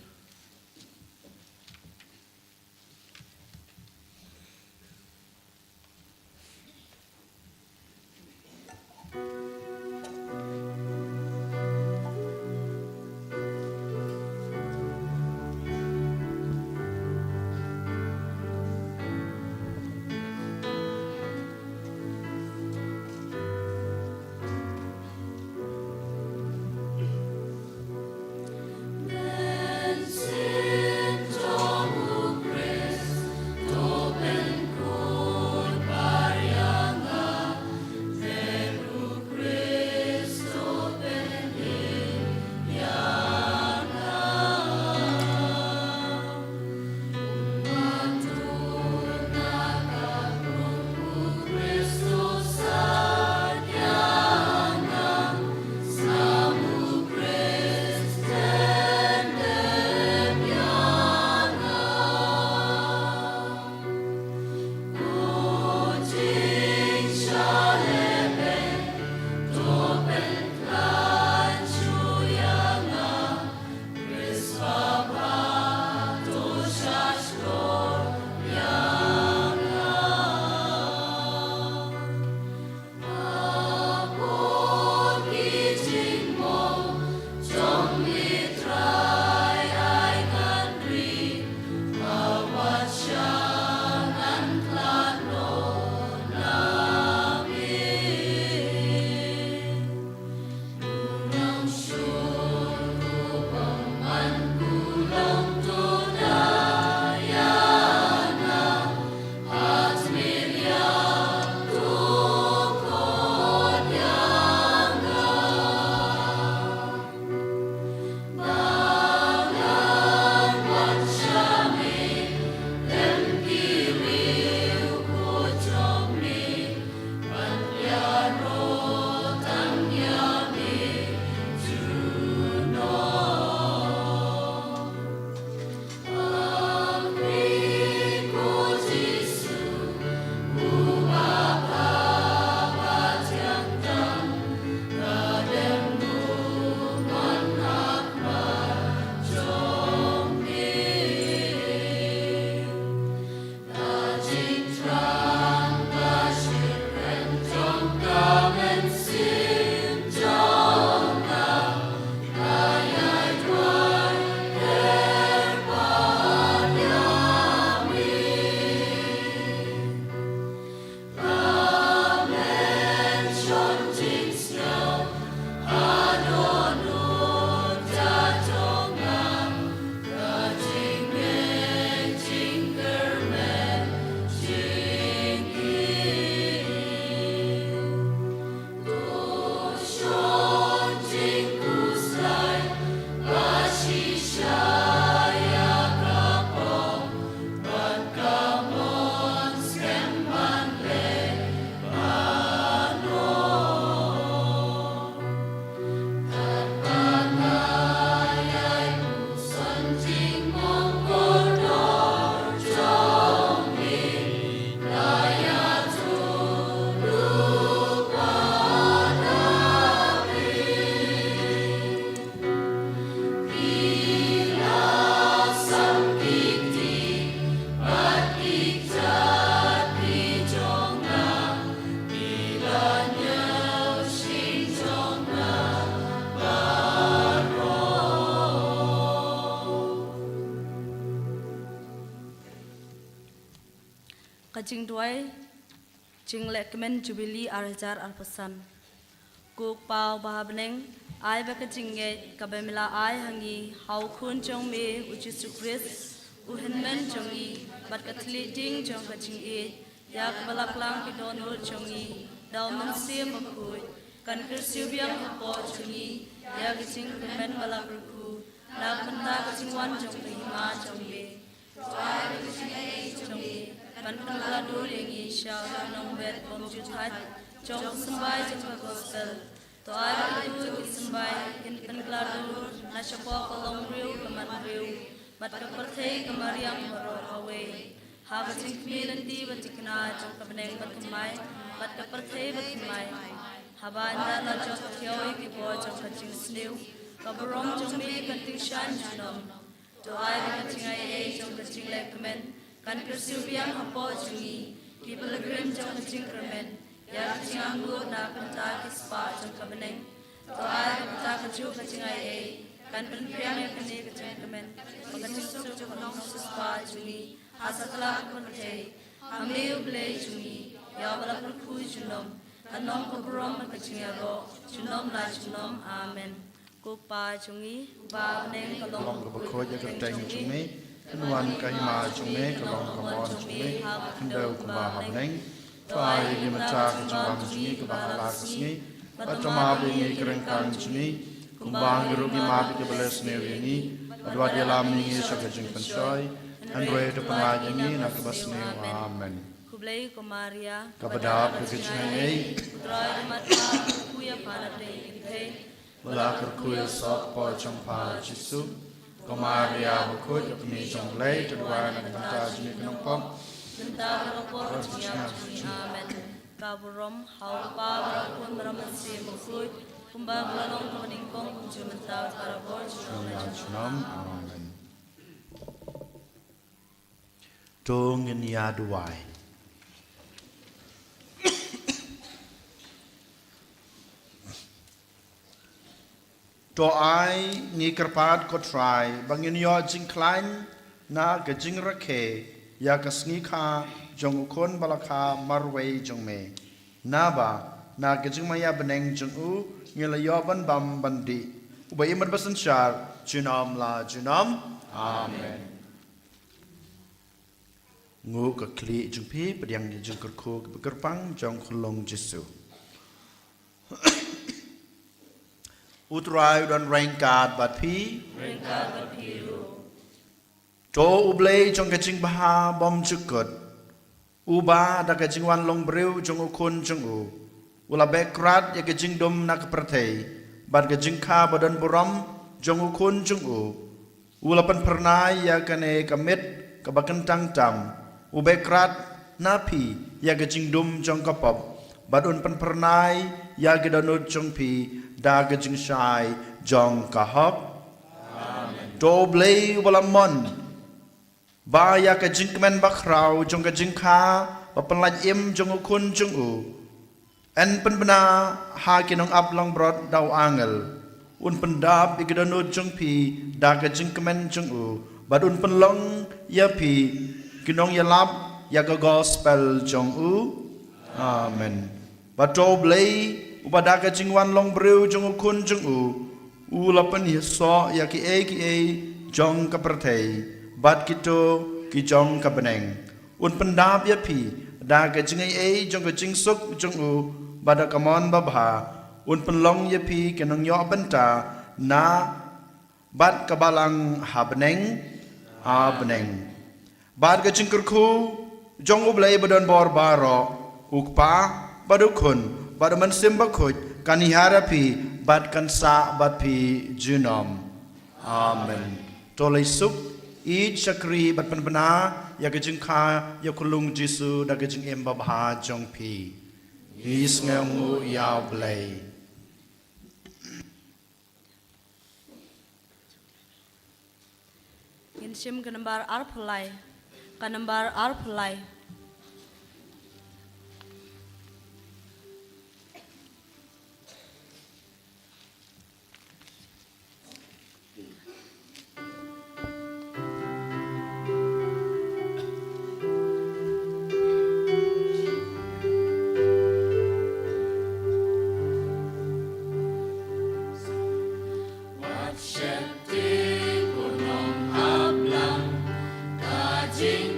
Ka jingduwai, jinglehkmen Jubili ar hajar arphew san. Ko Kpa uba ha bneng, ai ba ka jingngeit kaba me la ai ha ngi ha u Khun jong me u Jisu Khrist, u Hynmen jong ngi, bad ka thylliej ding jong ka jingïeit, ïa kaba la klang ki dohnud jong ngi da u Mynsiem Bakhuid, kan kyrsiew biang hapoh jong ngi ïa ka jingkyrmen ba la kyrkhu na ka bynta ka jingwan jong ka Hima jong me. To ai ba ka jingaiei jong me ban pynkylla dur ïa ngi sha ka nongbet bymjukthait jong ka symbai jong ka Gospel. To ai ba kito ki symbai kin pynkylla dur na shapoh ka longbriew ka matbriew bad ka pyrthei ka mariang baroh kawei, ha ka jingkhmih lynti ba thikna jong ka bneng bathymmai bad ka pyrthei bathymmai. Haba ynda la jot thiaw ïa ki bor jong ka jingsniew, ka burom jong me kan tyngshaiñ junom. To ai ba ka jingai ei jong ka jinglehkmen kan kyrsiew biang hapoh jong ngi, ki pilgrim jong ka jingkyrmen, ïa ka jingangnud na ka bynta ki spah jong ka bneng. To ai ba ka bynta kajuh ka jingai ei kan pynbiang ïa kane ka jingkmen, ba ka jingsuk jong ka nongsiewspah jong ngi ha satlak ka pyrthei. Ha me U Blei jong ngi, ïa uba la kyrkhu junom, kan long ka burom bad ka jingïaroh junom la junom. Amen. Ko Pa jong ngi, uba ha bneng, ka long kaba khuid ïa ka kyrteng jong me. Kan wan ka hima jong me, ka long ka mon jong me, ha ka khyndew kumba ha bneng. To ai ïa ngi mynta ka jingbam jong ngi kaba ha la ka sngi, bad to map ïa ngi ki ryngkang jong ngi, kumba ngi ruh ngi map ïa kiba leh sniew ïa ngi, bad wat ïalam ïa ngi sha ka jingpynshoi, hynrei to pynlait ïa ngi na kaba sniew. Amen. Khublei ko Maria, kaba dap da ka jingai ei, U Trai u don bad pha, pha kyrkhu ïa pha na pdeng ki phi. Ba la kyrkhu ïa u soh hapoh jong pha U Jisu. Ko Maria bakhuid, ka kmie jong U Blei, to duwai na ka bynta jong ngi ki nongpop, mynta bad ha ka por jingïap jong ngi. Amen. Ka burom ha U Kpa bad ha U Khun bad ha U Mynsiem Bakhuid, kumba ka la long ha kaba nyngkong, kumjuh mynta bad barabor, junom la junom. Amen. To ngin ïa duwai. To ai ngi kyrpad ko Trai ba ngin ïoh jingkhlaiñ na ka jingrakhe ïa ka sngi kha jong U Khun ba la kha marwei jong me. Naba na ka jingmaïa bneng jong u ngi la ïoh ban bam ban dih, uba im bad ba synshar junom la junom. Amen. Nguh ka khlieh jong phi, pdiang ïa ka jingkyrkhu kaba kyrpang jong u Khunlung Jisu. U Trai u don ryngkat bad phi. Ryngkat bad phi ruh. To U Blei jong ka jingbha bymjukut, uba da ka jingwan long briew jong U Khun jong u, u la beh krad ïa ka jingdum na ka pyrthei, bad ka jingkha ba don burom jong U Khun jong u, u la pynphyrnai ïa kane ka miet kaba kyntang tam. U beh krad na phi ïa ka jingdum jong ka pop, bad un pynphyrnai ïa ki dohnud jong phi da ka jingshai jong ka hok. Amen. To U Blei uba la mon, ba ïa ka jingkmen bakhraw jong ka jingkha ba pynlait im jong U Khun jong u, yn pynbna ha ki nongap langbrot da u angel. Un pyndap ïa ki dohnud jong phi da ka jingkmen jong u, bad un pynlong ïa phi ki nongïalap ïa ka gospel jong u. Amen. Bad to U Blei, uba da ka jingwan long briew jong U Khun jong u, u la pynïasoh ïa kiei kiei jong ka pyrthei, bad kito ki jong ka bneng, un pyndap ïa phi da ka jingaiei jong ka jingsuk jong u, bad da ka mon babha un pynlong ïa phi ki nongïoh bynta na bad ka balang ha bneng ha bneng. Bad ka jingkyrkhu jong U Blei badonbor baroh, U Kpa, bad U Khun, bad U Mynsiem Bakhuid, kan ïaid ha phi bad kan sah bad phi junom. Amen. To leit suk, ïeit shakri bad pynbna ïa ka jingkha ïa U Khunlung Jisu da ka jingim babha jong phi. Ngi sngewnguh ïa U Blei. Ngin shim ka nambar arphew lai. Ka nambar arphew lai. Wat sheptieng ko nongap lang, ka jing